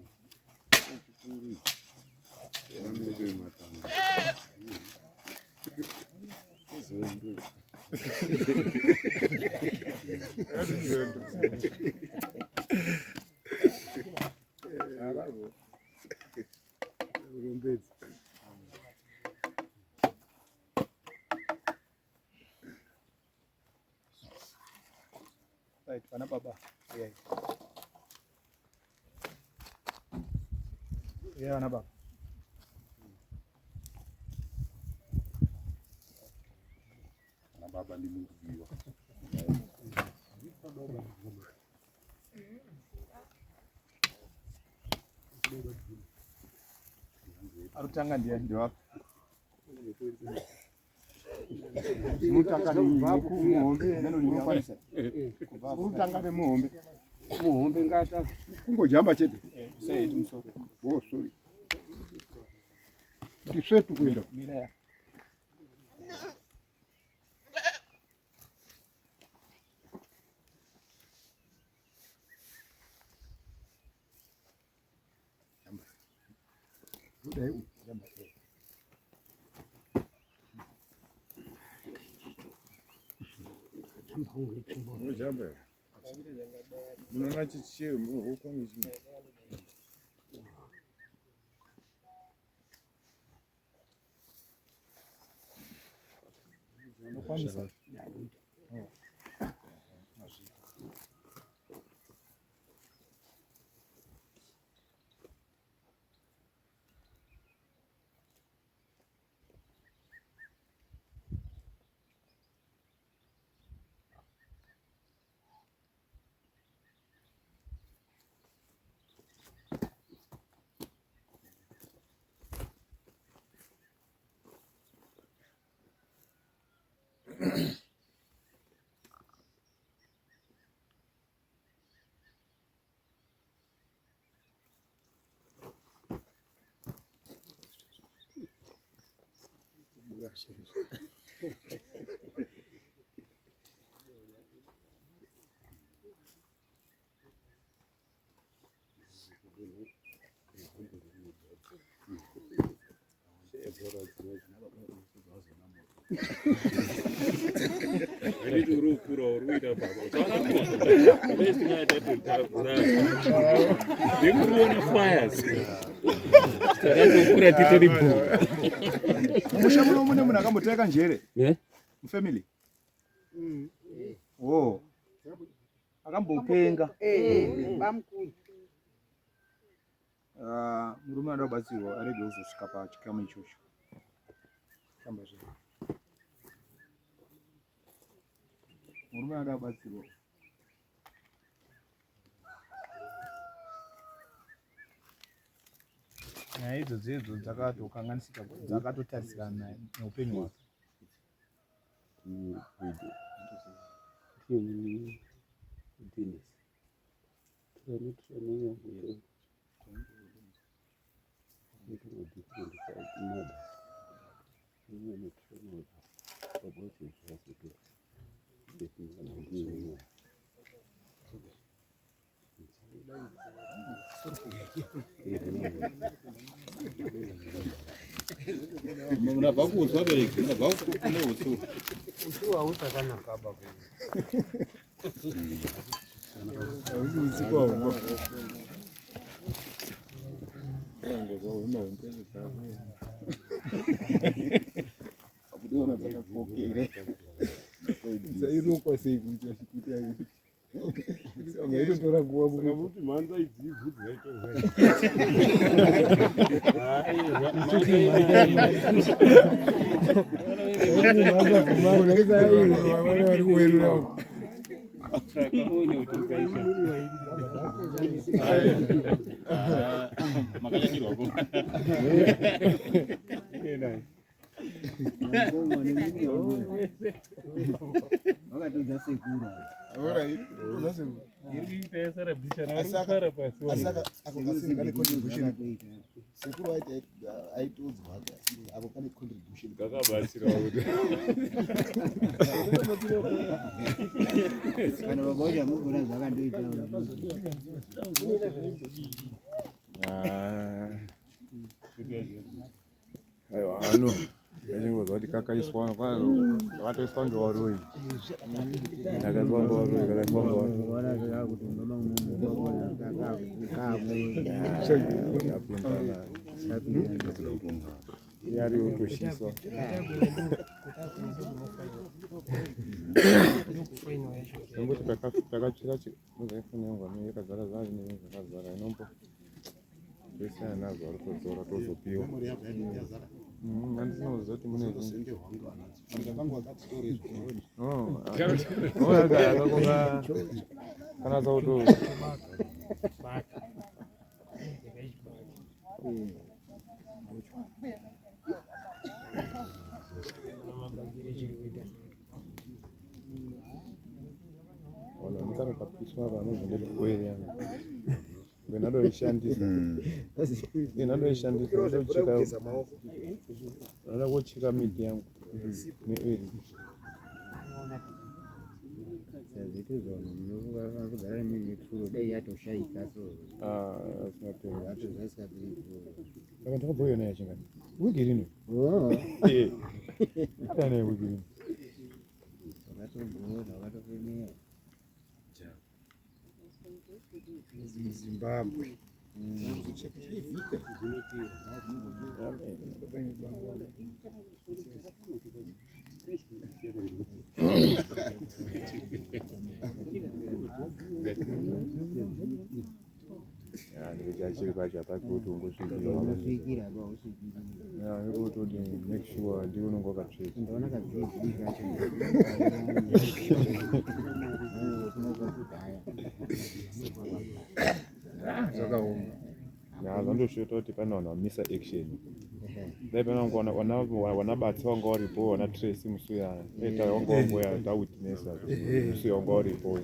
Right, vana baba. Uyai. Uyai vana baba. Ana baba ndimukudiwa. Arutanga ndiye ndiwapi? Unotanga nemuhombe unokwanisa. Unotanga nemuhombe. Muhombe ngata. Kungojamba chete. Sei tumusoro. Oh sorry. Ndisvetu kuenda. Mira ya. Kudai uku. Unojamba here? Munoona chichiro munohukwa nechimwe. Unokwanisa. Anditi uri kukura uri kuita baba. Ndikuona fires. Takatokura titori bhu. Musha muno mune munhu akamboteka njere. Eh? Mufamily. Oh. Akambopenga. Bamukuru. Ah, murume anoda kubatsirwa arege kuzosvika pachikamu ichocho. Tamba zve. Murume anoda kubatsirwa. Nyaya idzodzo idzo dzakatokanganisika dzakatotarisirana neupenyu hwake. Munabva kuuswa bereki, munabva kune utsu. Utsu hausakanaka baba. Hausi usiku hauko. Dzairukwa sei kuita chikuita Ungaitotora nguva Saka kuti mhanza idzi ibvudzi raitorwa. Makanyanyirwa ko. Akatodza sekuru. Alright, toudza sekuru. Sekuru aitoudzwa hake asi apo pane contribution kakabatsirawo kuti Kana baba wacho amugona zvakandoita. Ah. Aiwa ano ndachingoziva kuti kakaiswa kakatoiswa ngevaroyi kakaiswa ngevaroyi kakaiswa ngevaroyi yari yotoshiswa nekuti takatsvira chifoni yangu ane yakazara zara zvakazara inombo Toisana nazvo ari kudzora tozopiwa. Handisina kuziva kuti mune kana zauto Ona ndikaro kapiswa vanozondikueri yangu. Ndinodoishandisa. Ndinodoishandisa ndocheka. Ndinoda kucheka miti yangu neoil. Zvitu zvavanhu munogara nemifuro dai yatoshaika so. Ah, asingaperi. Atozvaisingaperi. Saka ndakabhoiwa naye chingani. Wiki rino. Oh. Eh. Atana wiki rino. Wakatogona, wakatofemera. Zimbabwe. Chiri pacho hapasi kuti ungosvikira. Unosvikira ba usvikira. Yeah, ndikutoti make sure ndiwe unonga wakatsveta. Ndaona kadzidzii kacho. Zvakaoma. Ya, zvandosvota kuti pane vanhu vamisa action. Dai pane vangu wana batsi wanga waripo, wana Tracy musi uya, eta wanga wangoya tawitnessa musi uya wanga waripo.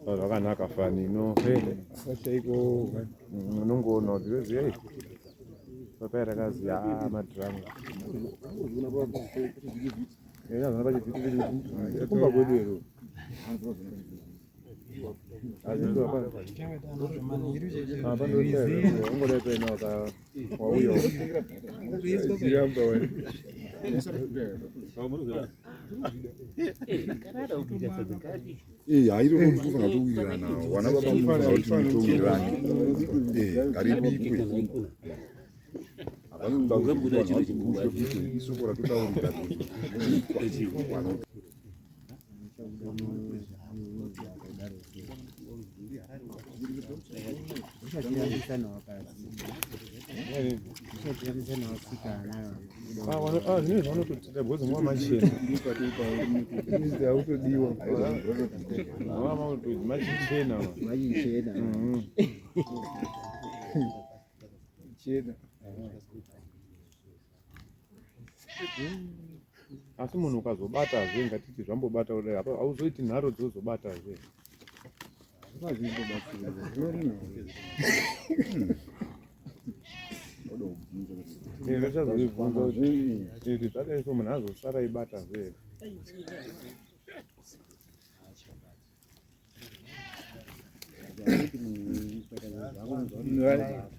Zvakanaka fani no. Chaiko unongoona kuti weziya papai rakazi haa madhiramu. Kumba kwedu here? Ungodai paine wauya. Eh, hairo munofanira kuwirirana wana baba munofanira kuti mutowirirane eh ngaribikwe hapana kuti isoko ratotaurika Zvine zvaunototita because mwa machena. Autodiwa. Mwa machichena. Machichena. Chena. Asi munhu ukazobatazve ngatiti zvambobata kudai apa hauzoiti nharo dzozobatazve. Ndachazozvibvunza kuti zvadai so munhu azosara ibatazve here.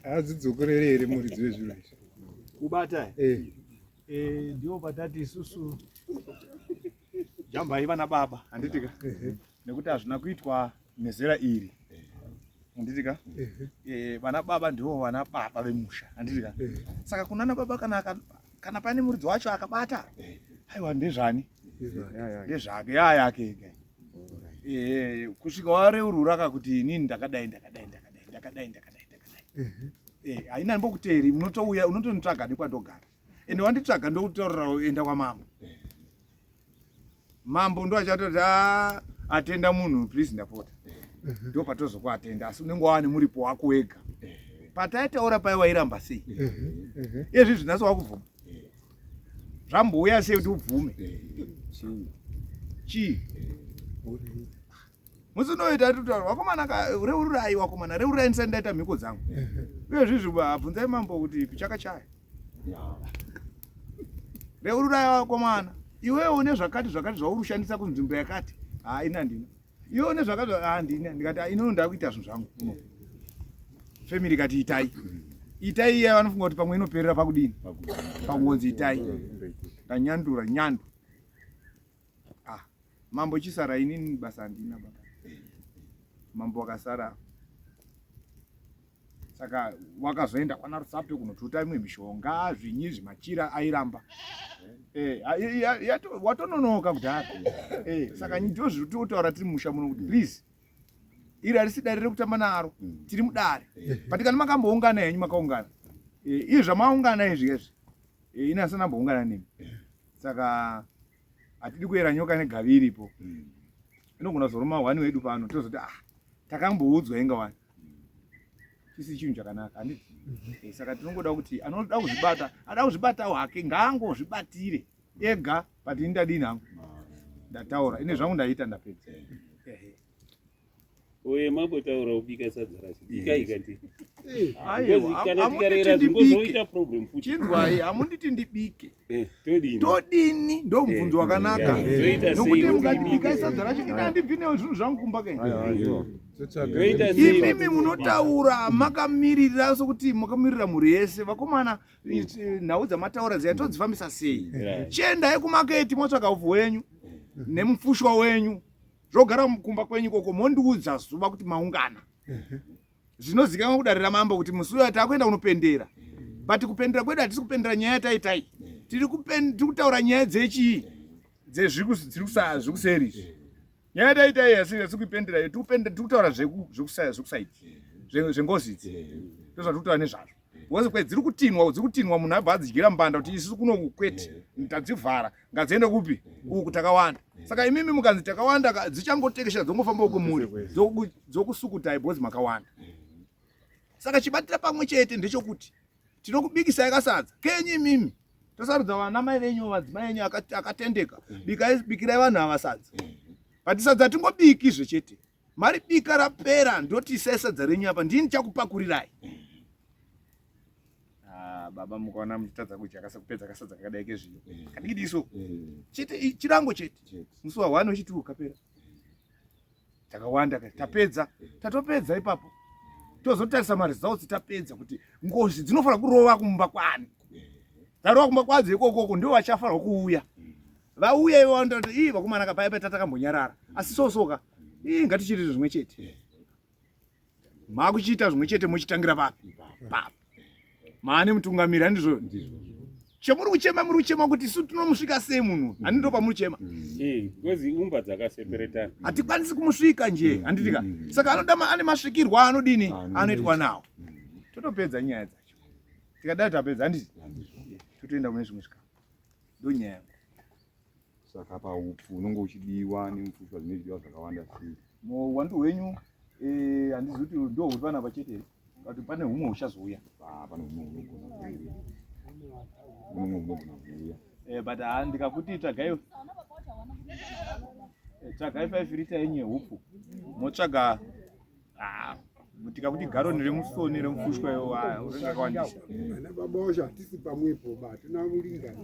Hadzidzokorere here muridzi wezviro izvi? Kubata eh. Eh, ndiwo patati isusu jambai vana baba handitika nekuti hazvina kuitwa nezera iri handitika eh, vana baba ndivo vana baba vemusha handitika saka kunana baba kana kana pane muridzi wacho akabata aiwa ndezvani ndezvake yaa yake ega eh, kusvika wareurura ka kuti inini ndakadai ndakadai ndakadai ndakadai ndakadai ndakadai eh, haina mbokuteeri unotouya unotonitsvaga nekwandogara ende wanditsvaga ndokutaurira enda kwamambo mambo ndo achatoti ah, atenda munhu please ndapota ndo patozokuatenda asi unenge wava nemuripo wako wega pataitaura pai wairamba sei izvi zvinatso wakubvuma zvambouya sei kuti ubvume chii Musi unoita tutaura wakomana ka reururai wakomana reururai ndisati ndaita mhiko dzangu. Uye zvizvi bvunzai mambo kuti chakachaya. Reururai wakomana. Iwewe une zvakati zvakati zvauri kushandisa kunzvimbo yakati. Haa ini handina. Iwe une zvakati haa handina. Ndikati ah, inono ndakuita zvinhu zvangu kuno. Family ikati itai. Itai iya vanofunga kuti pamwe inoperera pakudini? Pakungonzi itai. Ndanyandura nyandu. Ah, mambo chisara inini basa handina baba. Mambo wakasara. Saka wakazoenda kwana Rusape kunotuta imwe mishonga zvinyi zvimachira airamba. Eh, watononoka kudhara. Eh, saka ndozviri kutaura tiri musha muno kuti please iri harisi dare rekutamba naro tiri mudare. But kana makamboungana henyu makaungana. Eh, izvi zvamaungana izvi izvi. Eh, ini asina mboungana nemi. Saka hatidi kuyera nyoka negavi iripo. Inogona kuzoruma hwani wedu pano tozoti ah takamboudzwa inga wani. Chisi chinhu chakanaka handiti? Eh, saka tinongoda kuti anoda kuzvibata ada kuzvibatawo hake ngaangozvibatire ega but ini ndadini hangu ndataura ine zvangu ndaita ndapedza. Ehe. Oye mambotaura kubika sadza racho. Bikai kanti. Aiwa, Kana hamunditi tikarera ndibike. zvingozoita problem futi. Chinzwai, hamunditi ndibike. Todini? Todini ndo mubvunzo wakanaka. Toita sei Nokuti kuti mukati ibike? bikai sadza racho ini handibvi nezvinhu zvangu kumba kenyu. Toita sei? Imimi munotaura makamirira sokuti makamirira mhuri yese vakomana nhau dzamataura dziya todzifambisa sei? Right. Chiendai kumaketi motsvaga upfu hwenyu nemufushwa wenyu zvogara kumba kwenyu ikoko mondiudza zuva kuti maungana. Zvinozikanwa kudare ramambo kuti musi uyo takuenda kunopendera. But kupendera kwedu hatisi kupendera nyaya yataitai. Tiri kutaura nyaya dzechii? Dzezviri kuseri izvi. Nyaya yataitai hasi kuipendera, tiri kutaura zvekusaidi, zvengozi idzi. Ndozvatiri kutaura nezvazvo. Because kwe dziri kutinwa, dziri kutinwa munhu abva adzidyira mbanda kuti isusu kuno kwete, tadzivhara, ngadziende kupi? Uku takawanda. Saka imimi mukanzi takawanda dzichangotekeshera dzongofamba uko muri, dzokusukutai because makawanda. Saka chibatira pamwe chete ndechokuti tinokubikisai kasadza kenyu imimi tosarudza vana mai venyu madzimai enyu akatendeka bikai bikirai vanhu ava sadza but sadza tingobiki zvechete mari bika rapera ndoti isai sadza renyu apa ndini chakupakurirai. Ah, baba mukaona muchitadza kudya kupedza kasadza kakadai kezviyo kadikidiso chete chirango chete musi wa 1 wechi2 kapera takawanda tapedza tatopedza ipapo tozotarisa maresults tapedza kuti ngozi dzinofanira kurova kumba kwani dzarova kumba kwadzo ikokoko ndivo vachafanirwa kuuya vauya ivo vanotaura kuti ii vakomana ka paya paya tatakambonyarara asi sosoka ii ngatichiite zvimwe chete makuchiita zvimwe chete mochitangira papi papi maane mutungamiri handizvo chemuri kuchema muri kuchema kuti isu tinomusvika sei munhu handi ndo pamuri kuchema Ngozi umba dzakaseperetana. Hatikwanisi kumusvika nje handitika. Saka anoda ane masvikirwa anodini anoitwa nawo. Totopedza nyaya dzacho. Tikadai tapedza handiti totoenda kune zvimwe zvikamu. Ndo nyaya yangu. Saka paupfu unonge uchidiwa nemufushwa zvine zvidiwa zvakawanda sei? Muwandu hwenyu handizivi kuti ndo huri panapa chete here but pane humwe huchazouya. Ah, pane humwe hunogona kuuya. Humwe hunogona kuuya. But ndikakuti tsvagai tsvagai 5 lita yenyu yehupfu motsvaga tikakuti garoni remusoni remufushwa iwo rinenge rakawandisa. Ana baba wacho hatisi pamwepo ba hatina kuringana.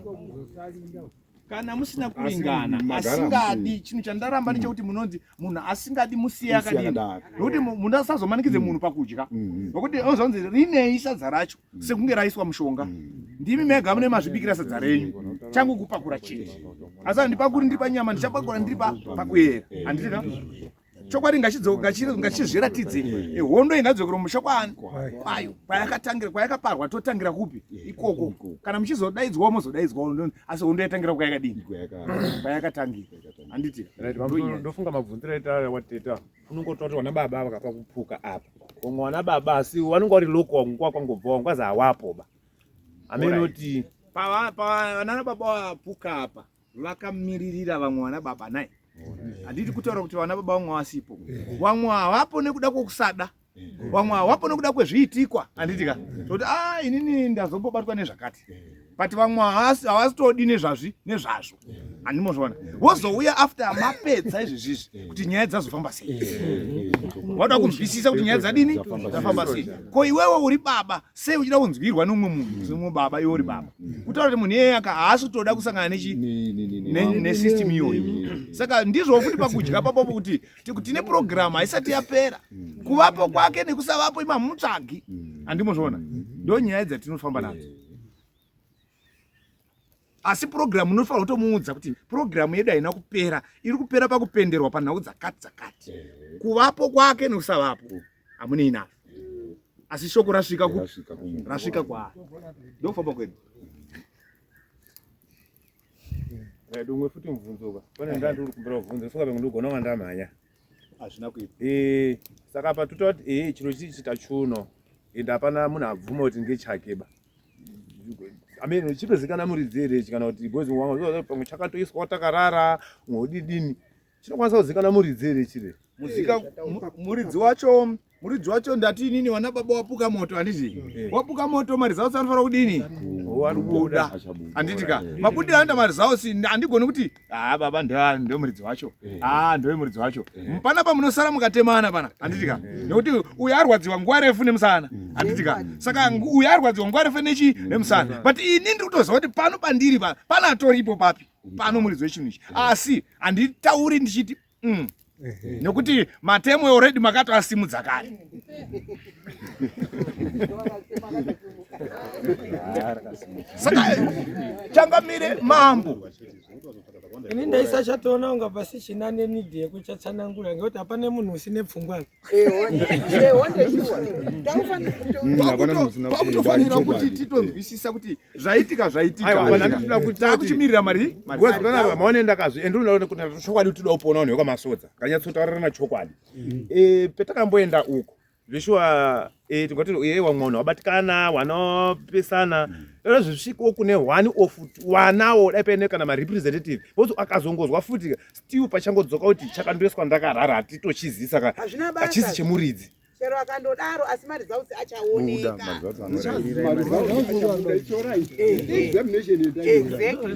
Kana musina kuringana asingadi chinhu chandaramba ndechekuti munonzi munhu asingadi musiye akadini nokuti munhu asazomanikidze munhu pakudya nokuti ozonzi rinei sadza racho sekunge raiswa mushonga ndimi mega mune mazvibikira sadza renyu changu kupakura chete asi handipakuri ndiri panyama ndichapakura ndiri pakuyera handiti ka chokwadi ngachizviratidze hondo ingadzokera musha kwaani kwayo kwayakatangira kwayakaparwa totangira kupi ikoko kana muchizodaidzwawo mozodaidzwawo asi hondo yatangira kwayakadini kwayakatangira handiti Right, ndofunga mabvunziro aita wateta unongotora kuti wana baba vakapa kupfuka apa vamwe wana baba asi vanonga vari loko nguva kwangobva wangu azi hawapo ba amenoti vanana baba vapuka apa vakamiririra vamwe vana baba nai handiti kutaura kuti vana baba vamwe vasipo vamwe havapo nekuda kwokusada vamwe havapo nekuda kwezviitikwa handiti ka tokuti a inini ndazombobatwa nezvakati But vamwe havasitodi nezvazvi nezvazvo, handimozviona. Wozouya after mapedza izvezvizvi kuti nyaya dzazofamba sei, wada kunzwisisa kuti nyaya dzadini, dzafamba sei. Ko iwewe uri baba, sei uchida kunzwirwa neumwe munhu semumwe baba? Iwe uri baba, kutaura kuti munhu iyeye aka haasi kutoda kusangana nechi nesystem iyoyo. Saka ndizvo futi pakudya papopo kuti tine purogiramu haisati yapera, kuvapo kwake nekusavapo ima hamutsvagi, handimozviona. Ndo nyaya dzatinofamba nadzo, asi purogiramu unofanira kutomuudza kuti purogiramu yedu haina kupera, iri kupera pakupenderwa panhau dzakati dzakati. Kuvapo kwake nekusavapo hamunei nazvo, asi shoko rasvika ku rasvika kwaari. Ndokufamba kwedu. Right, umwe futi mubvunzo ka. Pane ndandi uri kumbira kubvunza, funga pamwe ndogona kunga ndamhanya. Hazvina kuipa. Saka pa tototi chiro chichi tachuno. Ende hapana munhu abvuma kuti ngechake ba. I mean, chitozikana muridzi here ichi, kana kuti because wanga pamwe chakatoiswa takarara, umwe udidini. Chinokwanisa kuzikana muridzi here chire? Muzika muridzi wacho ndati inini wana baba wapuka moto, handiti? Wapuka moto, maresults anofanira kudini? Kubuda, handiti ka? Mabudiro anoita maresults, handigoni kuti ha baba ndo muridzi wacho, ha ndo muridzi wacho. Panapa munosara mukatemana pana, handiti ka? Nekuti uyu arwadziwa nguva refu nemusana, handiti ka? Saka uyu arwadziwa nguva refu nechi nemusana, but ini ndiri kutoziva kuti pano pandiri pana atoripo papi pano muridzi wechinhu ichi, asi handitauri ndichiti Nekuti matemo already makatoasimudza kare. Saka changamire mambo, Ini ndaisachatoona kunga pasichina neneed yekuchatsanangura, ngekuti hapane munhu usine pfungwa. Pakutofanira kuti titonzwisisa kuti zvaitika zvaitika. Aiwa, pana tinoda kuti Takuchimirira mari. Because panapa maone ndakazvi ende unoona kuti chokwadi kuti toda kupona vanhu vekwamasodza kanyatsotaurana chokwadi. Petakamboenda uko zveshuwa, tingati wamwe vanhu vabatikana, wanopesana ero zvisvikewo kune one of wanawo, dai paine kana marepresentative, because akazongozwa futi still pachangodzoka kuti chakandoiswa ndakarara, hatitochizisa ka Hazvina basa. hachisi chemuridzi. Chero akandodaro, asi maresults achaoneka. Examination. Exactly.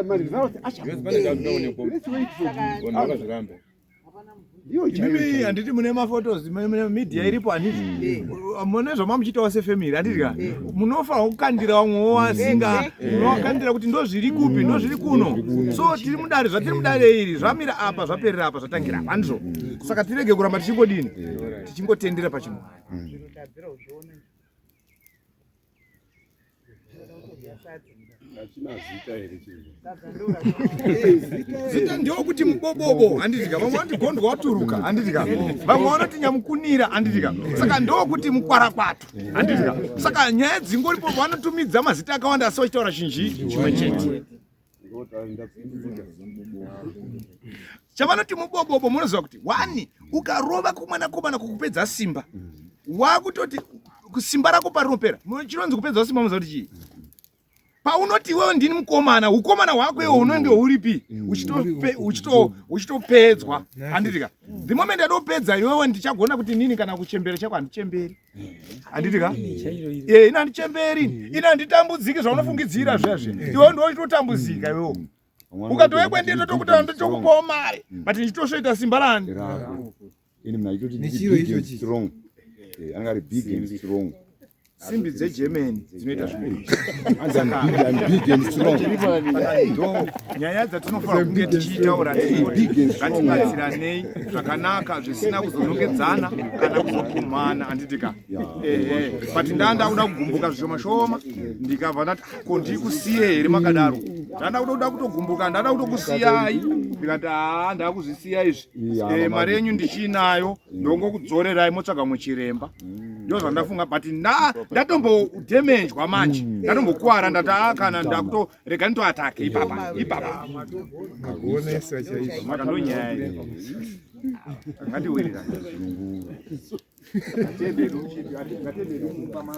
Maresults. Vanhu vakazviramba. Imi handiti mune maphotos, mune media iripo, handiti? Mune zvamamuchiitawo sefamily, handiti ka? Munofanira kukandira vamwewo vasinga, munovakandira kuti ndo zviri kupi, ndo zviri kuno. So tiri mudare, zvatiri mudare iri zvamira apa, zvaperera apa, zvatangira apa, handizvo? Saka tirege kuramba tichingodini, tichingotendera pachinhu. Tabvira uzvione. Hachina zita here chinhu? Zita ndewokuti mubobobo, handiti ka? Vamwe vanoti gondwa waturuka, handiti ka? Vamwe vanoti nyamukunira, handiti ka? Saka ndokuti mukwarakwatu, handiti ka? Saka nyaya dzingoripo, vanotumidza mazita akawanda asi vachitaura chinji chimwe chete. Chavanoti mubobobo, munoziva kuti one ukarova kumwanakomana kukupedza simba, wakutoti simba rako parinopera, chinonzi kupedza simba munoziva kuti chii? Paunoti iwewe ndini mukomana, ukomana hwako iwe unenge huripi? Uchitopedzwa, handiti ka? The moment yadopedza iwewe, ndichagona kuti nini kana kuchembera chako handichemberi, handiti ka? Ina handichemberi, ina handitambudziki zvaunofungidzira zviya zviya. Iwewe ndo uchitotambudzika iwewe, ukatouya kwendiri totokuta, ndotokupawo mari, but ndichitosvoita simba rani? Ini mna itoti Nechiro big and ichochi. strong. Anga ari big and strong. Simbi dzeGermany dzinoita zvinhu. Hanzi I'm big, I'm big and strong. Ndo nyaya dzatinofanira kunge tichitaura, tichingoti ngatibatsiranei zvakanaka zvisina kuzonongedzana kana kuzopumhana, handiti ka? Ehe, but ndanda kuda kugumbuka zvishoma shoma, ndikabva ndati, "Ah, ko ndikusiye here makadaro?" Ndanda kutoda kutogumbuka, ndada kutokusiyai, ndikati haa, ndakuzvisiya izvi. Mari yenyu ndichiinayo, ndongokudzorerai motsvaga muchiremba. Ndo zvandafunga, but ndatombodhemenjwa manje, ndatombokuwara, ndati aa, kana ndakuto rega nditoatake ipapa ipapa. Magonesa chaizvo. Saka ndo nyaya iyi, ngatiwirirane. Ngatiendedu mumba.